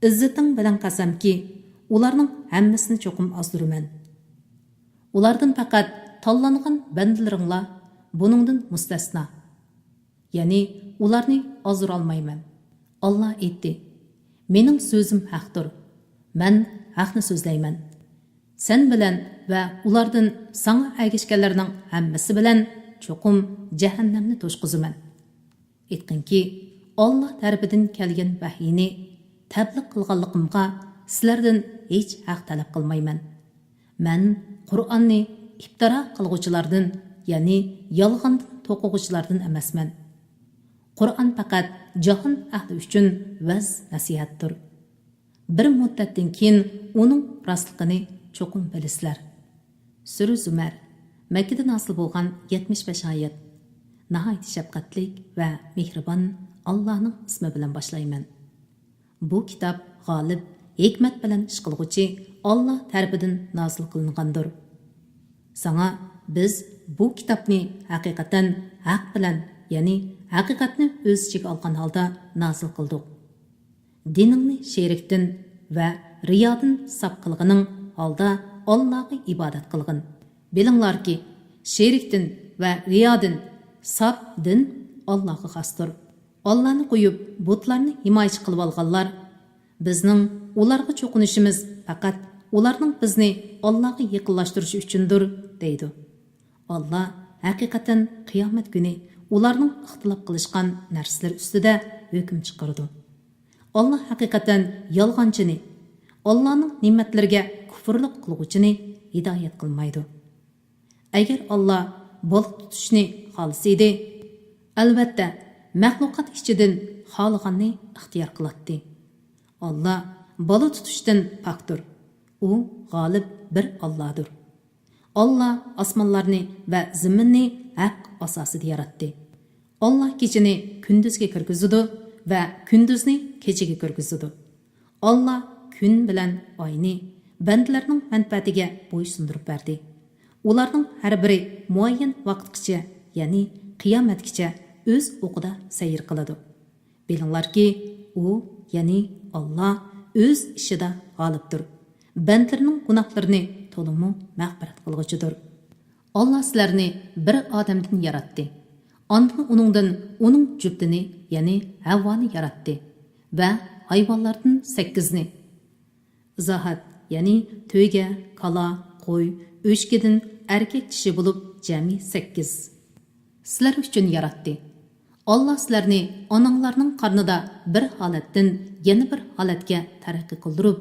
«ئىززىتىڭ بىلەن قەسەمكى، ئۇلارنىڭ ھەممىسىنى چوقۇم ئازدۇرىمەن. ئۇلاردىن پەقەت تاللانغان بەندىلىرىڭلا بۇنىڭدىن مۇستەسنا. يەنى ئۇلارنى ئازدۇرالمايمەن. ئاللا ئېيتتى: «مېنىڭ سۆزۈم ھەقتۇر. مەن ھەقنى سۆزلەيمەن. سەن بىلەن ۋە ئۇلاردىن ساڭا ئەگەشكەنلەرنىڭ ھەممىسى بىلەن چوقۇم جەھەننەمنى توشقۇزىمەن.» ئېيتقىنكى، ئاللا تەرىپىدىن كەلگەن ۋەھىينى تەبلىغ قىلغانلىقىمغا سىلەردىن ھېچ ھەق تەلەپ قىلمايمەن. مەن قۇرئاننى ئىپتىرا قىلغۇچىلاردىن، يەنى يالغاندىن توقۇغۇچىلاردىن ئەمەسمەن. قۇرئان پەقەت جاھان ئەھلى ئۈچۈن ۋەز-نەسىھەتتۇر. بىر مۇددەتتىن كېيىن ئۇنىڭ راستلىقىنى چوقۇم بىلىسىلەر. سۈرە زۇمەر، مەككىدە نازىل بولغان يەتمىش بەش ئايەت. ناھايىتى شەپقەتلىك ۋە مېھرىبان ئاللانىڭ ئىسمى بىلەن باشلايمەن. بۇ كىتاب غالىب، ھېكمەت بىلەن ئىش قىلغۇچى ئاللا تەرىپىدىن نازىل قىلىنغاندۇر. ساڭا بىز بۇ كىتابنى ھەقىقەتەن ھەق بىلەن، يەنى ھەقىقەتنى ئۆز ئىچىگە ئالغان ھالدا نازىل قىلدۇق. دىنىڭنى شېرىكتىن ۋە رىيادىن ساپ قىلغىنىڭ ھالدا ئاللاغا ئىبادەت قىلغىن. بىلىڭلاركى، شېرىكتىن ۋە رىيادىن ساپ دىن ئاللاغا خاستۇر. ئاللانى قويۇپ، بۇتلارنى ھىمايىچى قىلىۋالغانلار، بىزنىڭ ئۇلارغا چوقۇنۇشىمىز پەقەت ئۇلارنىڭ بىزنى ئاللاغا يېقىنلاشتۇرۇشى ئۈچۈندۇر، دەيدۇ. ئاللا ھەقىقەتەن قىيامەت كۈنى ئۇلارنىڭ ئىختىلاپ قىلىشقان نەرسىلىرى ئۈستىدە ھۆكۈم چىقىرىدۇ. ئاللا ھەقىقەتەن يالغانچىنى، ئاللانىڭ نېمەتلىرىگە كۇفرلۇق قىلغۇچىنى ھىدايەت قىلمايدۇ. ئەگەر ئاللا بالا تۇتۇشنى خالىسا ئىدى، ئەلۋەتتە، مەخلۇقات ئىچىدىن خالىغاننى ئىختىيار قىلاتتى. ئاللا بالا تۇتۇشتىن پاكتۇر. ئۇ غالىب بىر ئاللادۇر. ئاللا ئاسمانلارنى ۋە زېمىننى ھەق ئاساسىدا ياراتتى. ئاللا كېچىنى كۈندۈزگە كىرگۈزىدۇ ۋە كۈندۈزنى كېچىگە كىرگۈزىدۇ. ئاللا كۈن بىلەن ئاينى بەندىلەرنىڭ مەنپەئەتىگە بويسۇندۇرۇپ بەردى. ئۇلارنىڭ ھەر بىرى مۇئەييەن ۋاقىتقىچە، يەنى قىيامەتكىچە ئۆز ئوقىدا سەير قىلىدۇ. بىلىڭلاركى، ئۇ، يەنى ئاللا ئۆز ئىشىدا غالىبتۇر. بەندىلىرىنىڭ گۇناھلىرىنى تولىمۇ مەغپىرەت قىلغۇچىدۇر. ئاللا سىلەرنى بىر ئادەمدىن ياراتتى. ئاندىن ئۇنىڭدىن ئۇنىڭ جۈپتىنى، يەنى ھەۋۋانى ياراتتى ۋە ھايۋانلاردىن سەككىزنى، ئىزاھات، يەنى تۆگە، كالا، قوي، ئۆچكىدىن ئەركەك چىشى بولۇپ جەمئىي سەككىز، سىلەر ئۈچۈن ياراتتى. ئاللا سىلەرنى ئاناڭلارنىڭ قارنىدا بىر ھالەتتىن يەنە بىر ھالەتكە تەرەققىي قىلدۇرۇپ،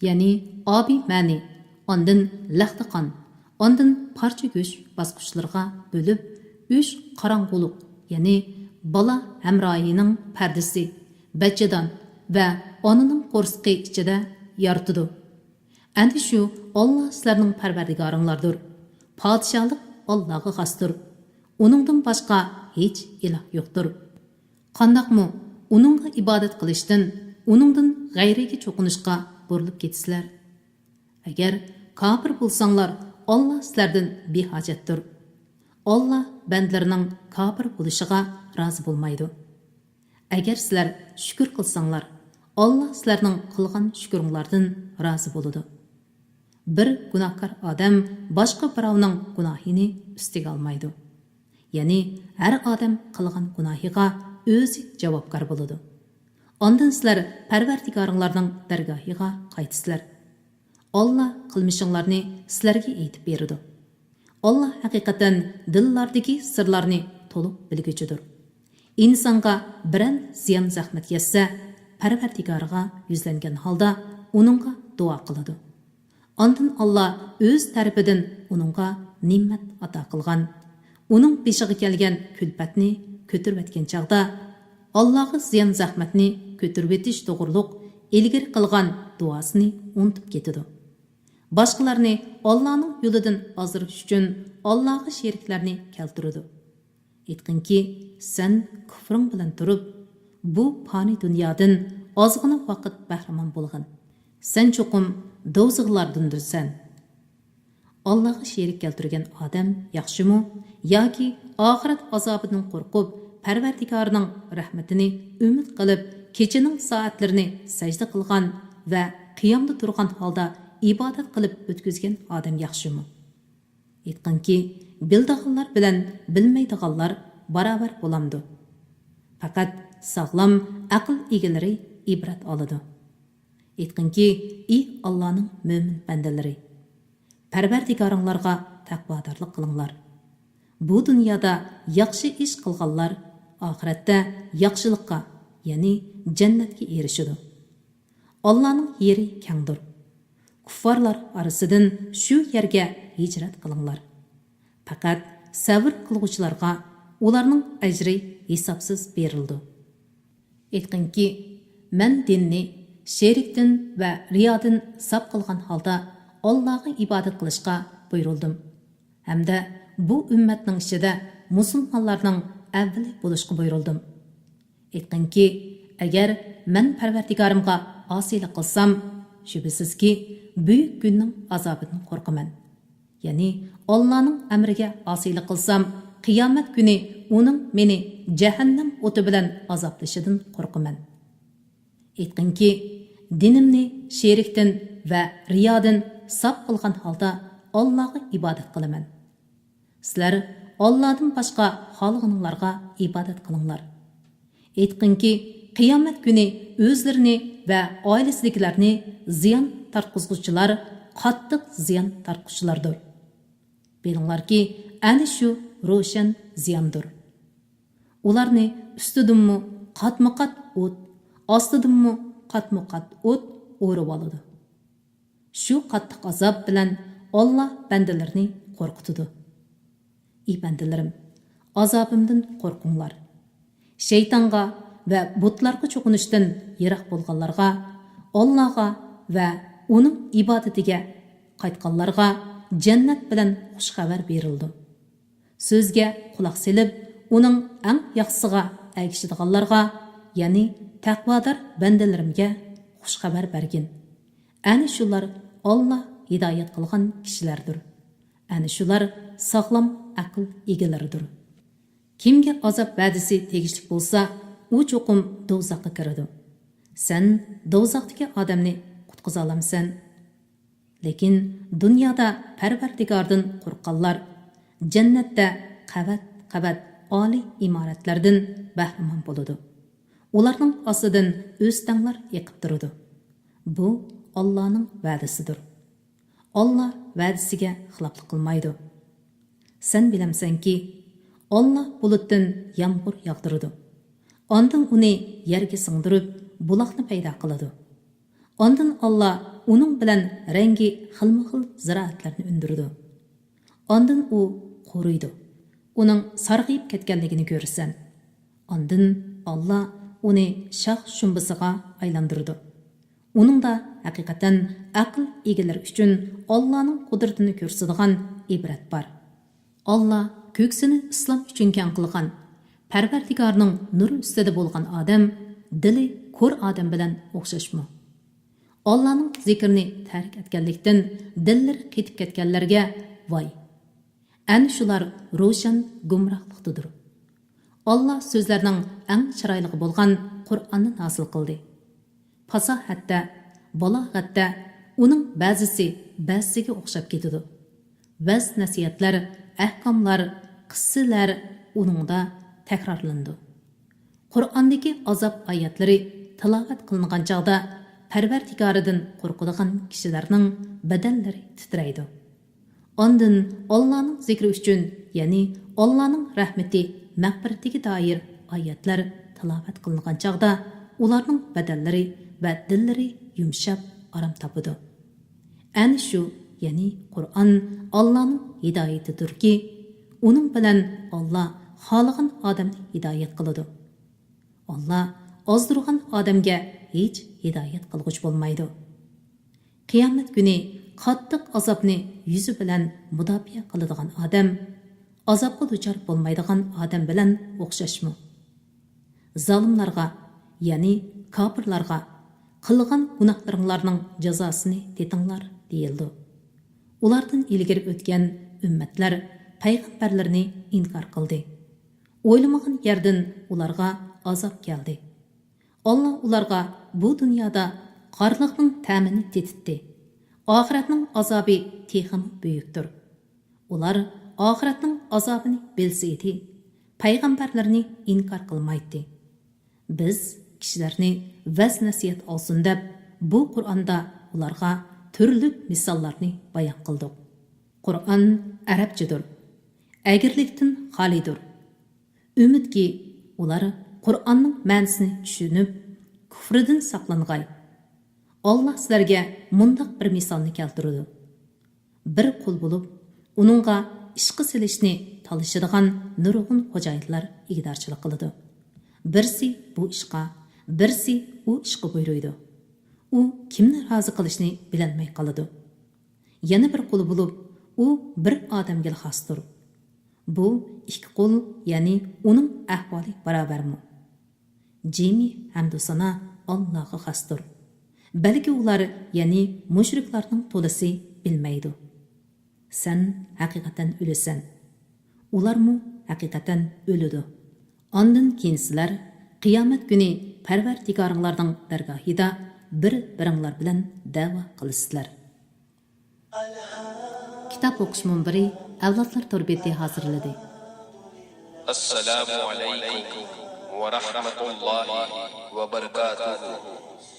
يەنى ئابىمەنى، ئاندىن لەختە قان، ئاندىن پارچە گۆش باسقۇچلىرىغا بۆلۈپ، ئۈچ قاراڭغۇلۇق، يەنى بالا ھەمراھىنىڭ پەردىسى، بەچچىدان ۋە ئانىنىڭ قورسىقى ئىچىدە يارىتىدۇ. ئەنە شۇ ئاللا سىلەرنىڭ پەرۋەردىگارىڭلاردۇر. پادىشاھلىق ئاللاغا خاستۇر. ئۇنىڭدىن باشقا ھېچ ئىلاھ يوقتۇر. قانداقمۇ ئۇنىڭغا ئىبادەت قىلىشتىن، ئۇنىڭدىن غەيرىگە چوقۇنۇشقا بۇرۇلۇپ كېتىسىلەر؟ ئەگەر كاپىر بولساڭلار، ئاللا سىلەردىن بىھاجەتتۇر. ئاللا بەندىلىرىنىڭ كاپىر بولۇشىغا رازى بولمايدۇ. ئەگەر سىلەر شۈكۈر قىلساڭلار، ئاللا سىلەرنىڭ قىلغان شۈكرۈڭلاردىن رازى بولىدۇ. بىر گۇناھكار ئادەم باشقا بىراۋنىڭ گۇناھىنى ئۈستىگە ئالمايدۇ. يەنى ھەر ئادەم قىلغان گۇناھىغا ئۆزى جاۋابكار بولىدۇ. ئاندىن سىلەر پەرۋەردىگارىڭلارنىڭ دەرگاھىغا قايتىسىلەر. ئاللا قىلمىشىڭلارنى سىلەرگە ئېيتىپ بېرىدۇ. ئاللا ھەقىقەتەن دىللاردىكى سىرلارنى تولۇق بىلگۈچىدۇر. ئىنسانغا بىرەر زىيان-زەخمەت يەتسە، پەرۋەردىگارىغا يۈزلەنگەن ھالدا ئۇنىڭغا دۇئا قىلىدۇ. ئاندىن ئاللا ئۆز تەرىپىدىن ئۇنىڭغا نېمەت ئاتا قىلغان، ئۇنىڭ بېشىغا كەلگەن كۈلپەتنى كۆتۈرۈۋەتكەن چاغدا، ئاللاغا زىيان-زەخمەتنى كۆتۈرۈۋېتىش توغرۇلۇق ئىلگىرى قىلغان دۇئاسىنى ئۇنتۇپ كېتىدۇ. باشقىلارنى ئاللانىڭ يولىدىن ئازدۇرۇش ئۈچۈن ئاللاغا شېرىكلەرنى كەلتۈرىدۇ. ئېيتقىنكى، سەن كۇفرۇڭ بىلەن تۇرۇپ، بۇ پانىي دۇنيادىن ئازغىنە ۋاقىت بەھرىمەن بولغىن. سەن چوقۇم دوزىخلاردىندۇرسەن. ئاللاغا شېرىك كەلتۈرگەن ئادەم ياخشىمۇ ياكى ئاخىرەت ئازابىدىن قورقۇپ، پەرۋەردىگارىنىڭ رەھمىتىنى ئۈمىد قىلىپ، كېچىنىڭ سائەتلىرىنى سەجدە قىلغان ۋە قىيامدا تۇرغان ھالدا ئىبادەت قىلىپ ئۆتكۈزگەن ئادەم ياخشىمۇ؟ ئېيتقىنكى، بىلىدىغانلار بىلەن بىلمەيدىغانلار باراۋەر بولامدۇ؟ پەقەت ساغلام ئەقىل ئىگىلىرى ئىبرەت ئالىدۇ. ئېيتقىنكى، ئى ئاللانىڭ مۆمىن بەندىلىرى! پەرۋەردىگارىڭلارغا تەقۋادارلىق قىلىڭلار. بۇ دۇنيادا ياخشى ئىش قىلغانلار ئاخىرەتتە ياخشىلىققا، يەنى جەننەتكە ئېرىشىدۇ. ئاللانىڭ يېرى كەڭدۇر. كۇففارلار ئارىسىدىن شۇ يەرگە ھىجرەت قىلىڭلار. پەقەت سەۋر قىلغۇچىلارغا ئۇلارنىڭ ئەجرى ھېسابسىز بېرىلىدۇ. ئېيتقىنكى، مەن دىننى شېرىكتىن ۋە رىيادىن ساپ قىلغان ھالدا ئاللاغا ئىبادەت قىلىشقا بۇيرۇلدۇم ھەمدە بۇ ئۈممەتنىڭ ئىچىدە مۇسۇلمانلارنىڭ ئەۋۋىلى بولۇشقا بۇيرۇلدۇم. ئېيتقىنكى، ئەگەر مەن پەرۋەردىگارىمغا ئاسىيلىق قىلسام، شۈبھىسىزكى، بۈيۈك كۈننىڭ ئازابىدىن قورقىمەن. يەنى ئاللانىڭ ئەمرىگە ئاسىيلىق قىلسام، قىيامەت كۈنى ئۇنىڭ مېنى جەھەننەم ئوتى بىلەن ئازابلىشىدىن قورقىمەن. ئېيتقىنكى، دىنىمنى شېرىكتىن ۋە رىيادىن ساپ قىلغان ھالدا ئاللاغا ئىبادەت قىلىمەن. سىلەر ئاللادىن باشقا خالىغىنىڭلارغا ئىبادەت قىلىڭلار. ئېيتقىنكى، قىيامەت كۈنى ئۆزلىرىنى ۋە ئائىلىسىدىكىلەرنى زىيان تارتقۇزغۇچىلار قاتتىق زىيان تارتقۇچىلاردۇر. بىلىڭلاركى، ئەنە شۇ روشەن زىياندۇر. ئۇلارنى ئۈستىدىنمۇ قاتمۇ قات ئوت، ئاستىدىنمۇ قاتمۇ قات ئوت ئورىۋالىدۇ. شۇ قاتتىق ئازاب بىلەن ئاللا بەندىلىرىنى قورقۇتىدۇ. ئى بەندىلىرىم، ئازابىمدىن قورقۇڭلار. شەيتانغا ۋە بۇتلارغا چوقۇنۇشتىن يىراق بولغانلارغا، ئاللاغا ۋە ئۇنىڭ ئىبادىتىگە قايتقانلارغا جەننەت بىلەن خۇش خەۋەر بېرىلىدۇ. سۆزگە قۇلاق سېلىپ، ئۇنىڭ ئەڭ ياخشىسىغا ئەگىشىدىغانلارغا، يەنى تەقۋادار بەندىلىرىمگە خۇش خەۋەر بەرگىن. ئەنە شۇلار ئاللا ھىدايەت قىلغان كىشىلەردۇر. ئەنە شۇلار ساغلام ئەقىل ئىگىلىرىدۇر. كىمگە ئازاب ۋەدىسى تېگىشلىك بولسا، ئۇ چوقۇم دوزاخقا كىرىدۇ. سەن دوزاختىكى ئادەمنى قۇتقۇزالامسەن؟ لېكىن دۇنيادا پەرۋەردىگاردىن قورققانلار جەننەتتە قەۋەت-قەۋەت ئالىي ئىمارەتلەردىن بەھرىمەن بولىدۇ. ئۇلارنىڭ ئاستىدىن ئۆستەڭلار ئېقىپ تۇرىدۇ. بۇ ئاللانىڭ ۋەدىسىدۇر. ئاللا ۋەدىسىگە خىلاپلىق قىلمايدۇ. سەن بىلەمسەنكى، ئاللا بۇلۇتتىن يامغۇر ياغدۇرىدۇ. ئاندىن ئۇنى يەرگە سىڭدۈرۈپ، بۇلاقنى پەيدا قىلىدۇ. ئاندىن ئاللا ئۇنىڭ بىلەن رەڭگى خىلمۇخىل زىرائەتلەرنى ئۈندۈرىدۇ. ئاندىن ئۇ قۇرۇيدۇ. ئۇنىڭ سارغىيىپ كەتكەنلىكىنى كۆرىسەن. ئاندىن ئاللا ئۇنى شاخ-شۇمبىسىغا ئايلاندۇرىدۇ. ئۇنىڭدا ھەقىقەتەن ئەقىل ئىگىلىرى ئۈچۈن ئاللانىڭ قۇدرىتىنى كۆرسىتىدىغان ئىبرەت بار. ئاللا كۆكسىنى ئىسلام ئۈچۈن كەڭ قىلغان، پەرۋەردىگارنىڭ نۇرى ئۈستىدە بولغان ئادەم دىلى كور ئادەم بىلەن ئوخشاشمۇ؟ ئاللانىڭ زىكرىنى تەرك ئەتكەنلىكتىن دىللىرى قېتىپ كەتكەنلەرگە ۋاي! ئەنە شۇلار روشەن گۇمراھلىقتىدۇر. ئاللا سۆزلەرنىڭ ئەڭ چىرايلىقى بولغان قۇرئاننى نازىل قىلدى. پاساھەتتە، بالاغەتتە ئۇنىڭ بەزىسى بەزىسىگە ئوخشاپ كېتىدۇ. ۋەز-نەسىھەتلەر، ئەھكاملار، قىسسىلەر ئۇنىڭدا تەكرارلىنىدۇ. قۇرئاندىكى ئازاب ئايەتلىرى تىلاۋەت قىلىنغان چاغدا پەرۋەردىگارىدىن قورقىدىغان كىشىلەرنىڭ بەدەنلىرى تىترەيدۇ. ئاندىن ئاللانىڭ زىكرى ئۈچۈن، يەنى ئاللانىڭ رەھمىتى، مەغپىرىتىگە دائىر ئايەتلەر تىلاۋەت قىلىنغان چاغدا ئۇلارنىڭ بەدەنلىرى ۋە دىللىرى يۇمشاپ، ئارام تاپىدۇ. ئەنە شۇ، يەنى قۇرئان ئاللانىڭ ھىدايىتىدۇركى، ئۇنىڭ بىلەن ئاللا خالىغان ئادەمنى ھىدايەت قىلىدۇ. ئاللا ئازدۇرغان ئادەمگە ھېچ ھىدايەت قىلغۇچى بولمايدۇ. قىيامەت كۈنى قاتتىق ئازابنى يۈزى بىلەن مۇداپىئە قىلىدىغان ئادەم ئازابقا دۇچار بولمايدىغان ئادەم بىلەن ئوخشاشمۇ؟ زالىملارغا، يەنى كاپىرلارغا، قىلغان گۇناھلىرىڭلارنىڭ جازاسىنى تېتىڭلار دېيىلىدۇ. ئۇلاردىن ئىلگىرى ئۆتكەن ئۈممەتلەر پەيغەمبەرلىرىنى ئىنكار قىلدى. ئويلىمىغان يەردىن ئۇلارغا ئازاب كەلدى. ئاللا ئۇلارغا بۇ دۇنيادا خارلىقنىڭ تەمىنى تېتىتتى. ئاخىرەتنىڭ ئازابى تېخىمۇ بۈيۈكتۇر. ئۇلار ئاخىرەتنىڭ ئازابىنى بىلسە ئىدى، پەيغەمبەرلىرىنى ئىنكار قىلمايتتى. بىز كىشىلەرنى ۋەز-نەسىھەت ئالسۇن دەپ، بۇ قۇرئاندا ئۇلارغا تۈرلۈك مىساللارنى بايان قىلدۇق. قۇرئان ئەرەبچىدۇر. ئەگرىلىكتىن خالىيدۇر. ئۈمىدكى، ئۇلار قۇرئاننىڭ مەنىسىنى چۈشىنىپ، كۇفرىدىن ساقلانغاي. ئاللا سىلەرگە مۇنداق بىر مىسالنى كەلتۈرىدۇ. بىر قۇل بولۇپ، ئۇنىڭغا ئىشقا سېلىشنى تالىشىدىغان نۇرغۇن خوجايىنلار ئىگىدارچىلىق قىلىدۇ. بىرسى بۇ ئىشقا، بىرسى ئۇ ئىشقا بۇيرۇيدۇ. ئۇ كىمنى رازى قىلىشنى بىلەلمەي قالىدۇ. يەنە بىر قۇل بولۇپ، ئۇ بىر ئادەمگىلا خاستۇر. بۇ ئىككى قۇل، يەنى ئۇنىڭ ئەھۋالى باراۋەرمۇ؟ جىمى ھەمدۇسانا ئاللاغا خاستۇر. بەلكى ئۇلار، يەنى مۇشرىكلارنىڭ تولىسى بىلمەيدۇ. سەن ھەقىقەتەن ئۆلىسەن. ئۇلارمۇ ھەقىقەتەن ئۆلىدۇ. ئاندىن كېيىن سىلەر قىيامەت كۈنى پەرۋەردىگارىڭلارنىڭ دەرگاھىدا بىر-بىرىڭلار بىلەن دەۋا قىلىسىلەر. كىتاب ئوقۇش مۇنبىرى ئەۋلادلار تور بېتى ھازىرلىدى. السلام عليكم ورحمة الله وبركاته.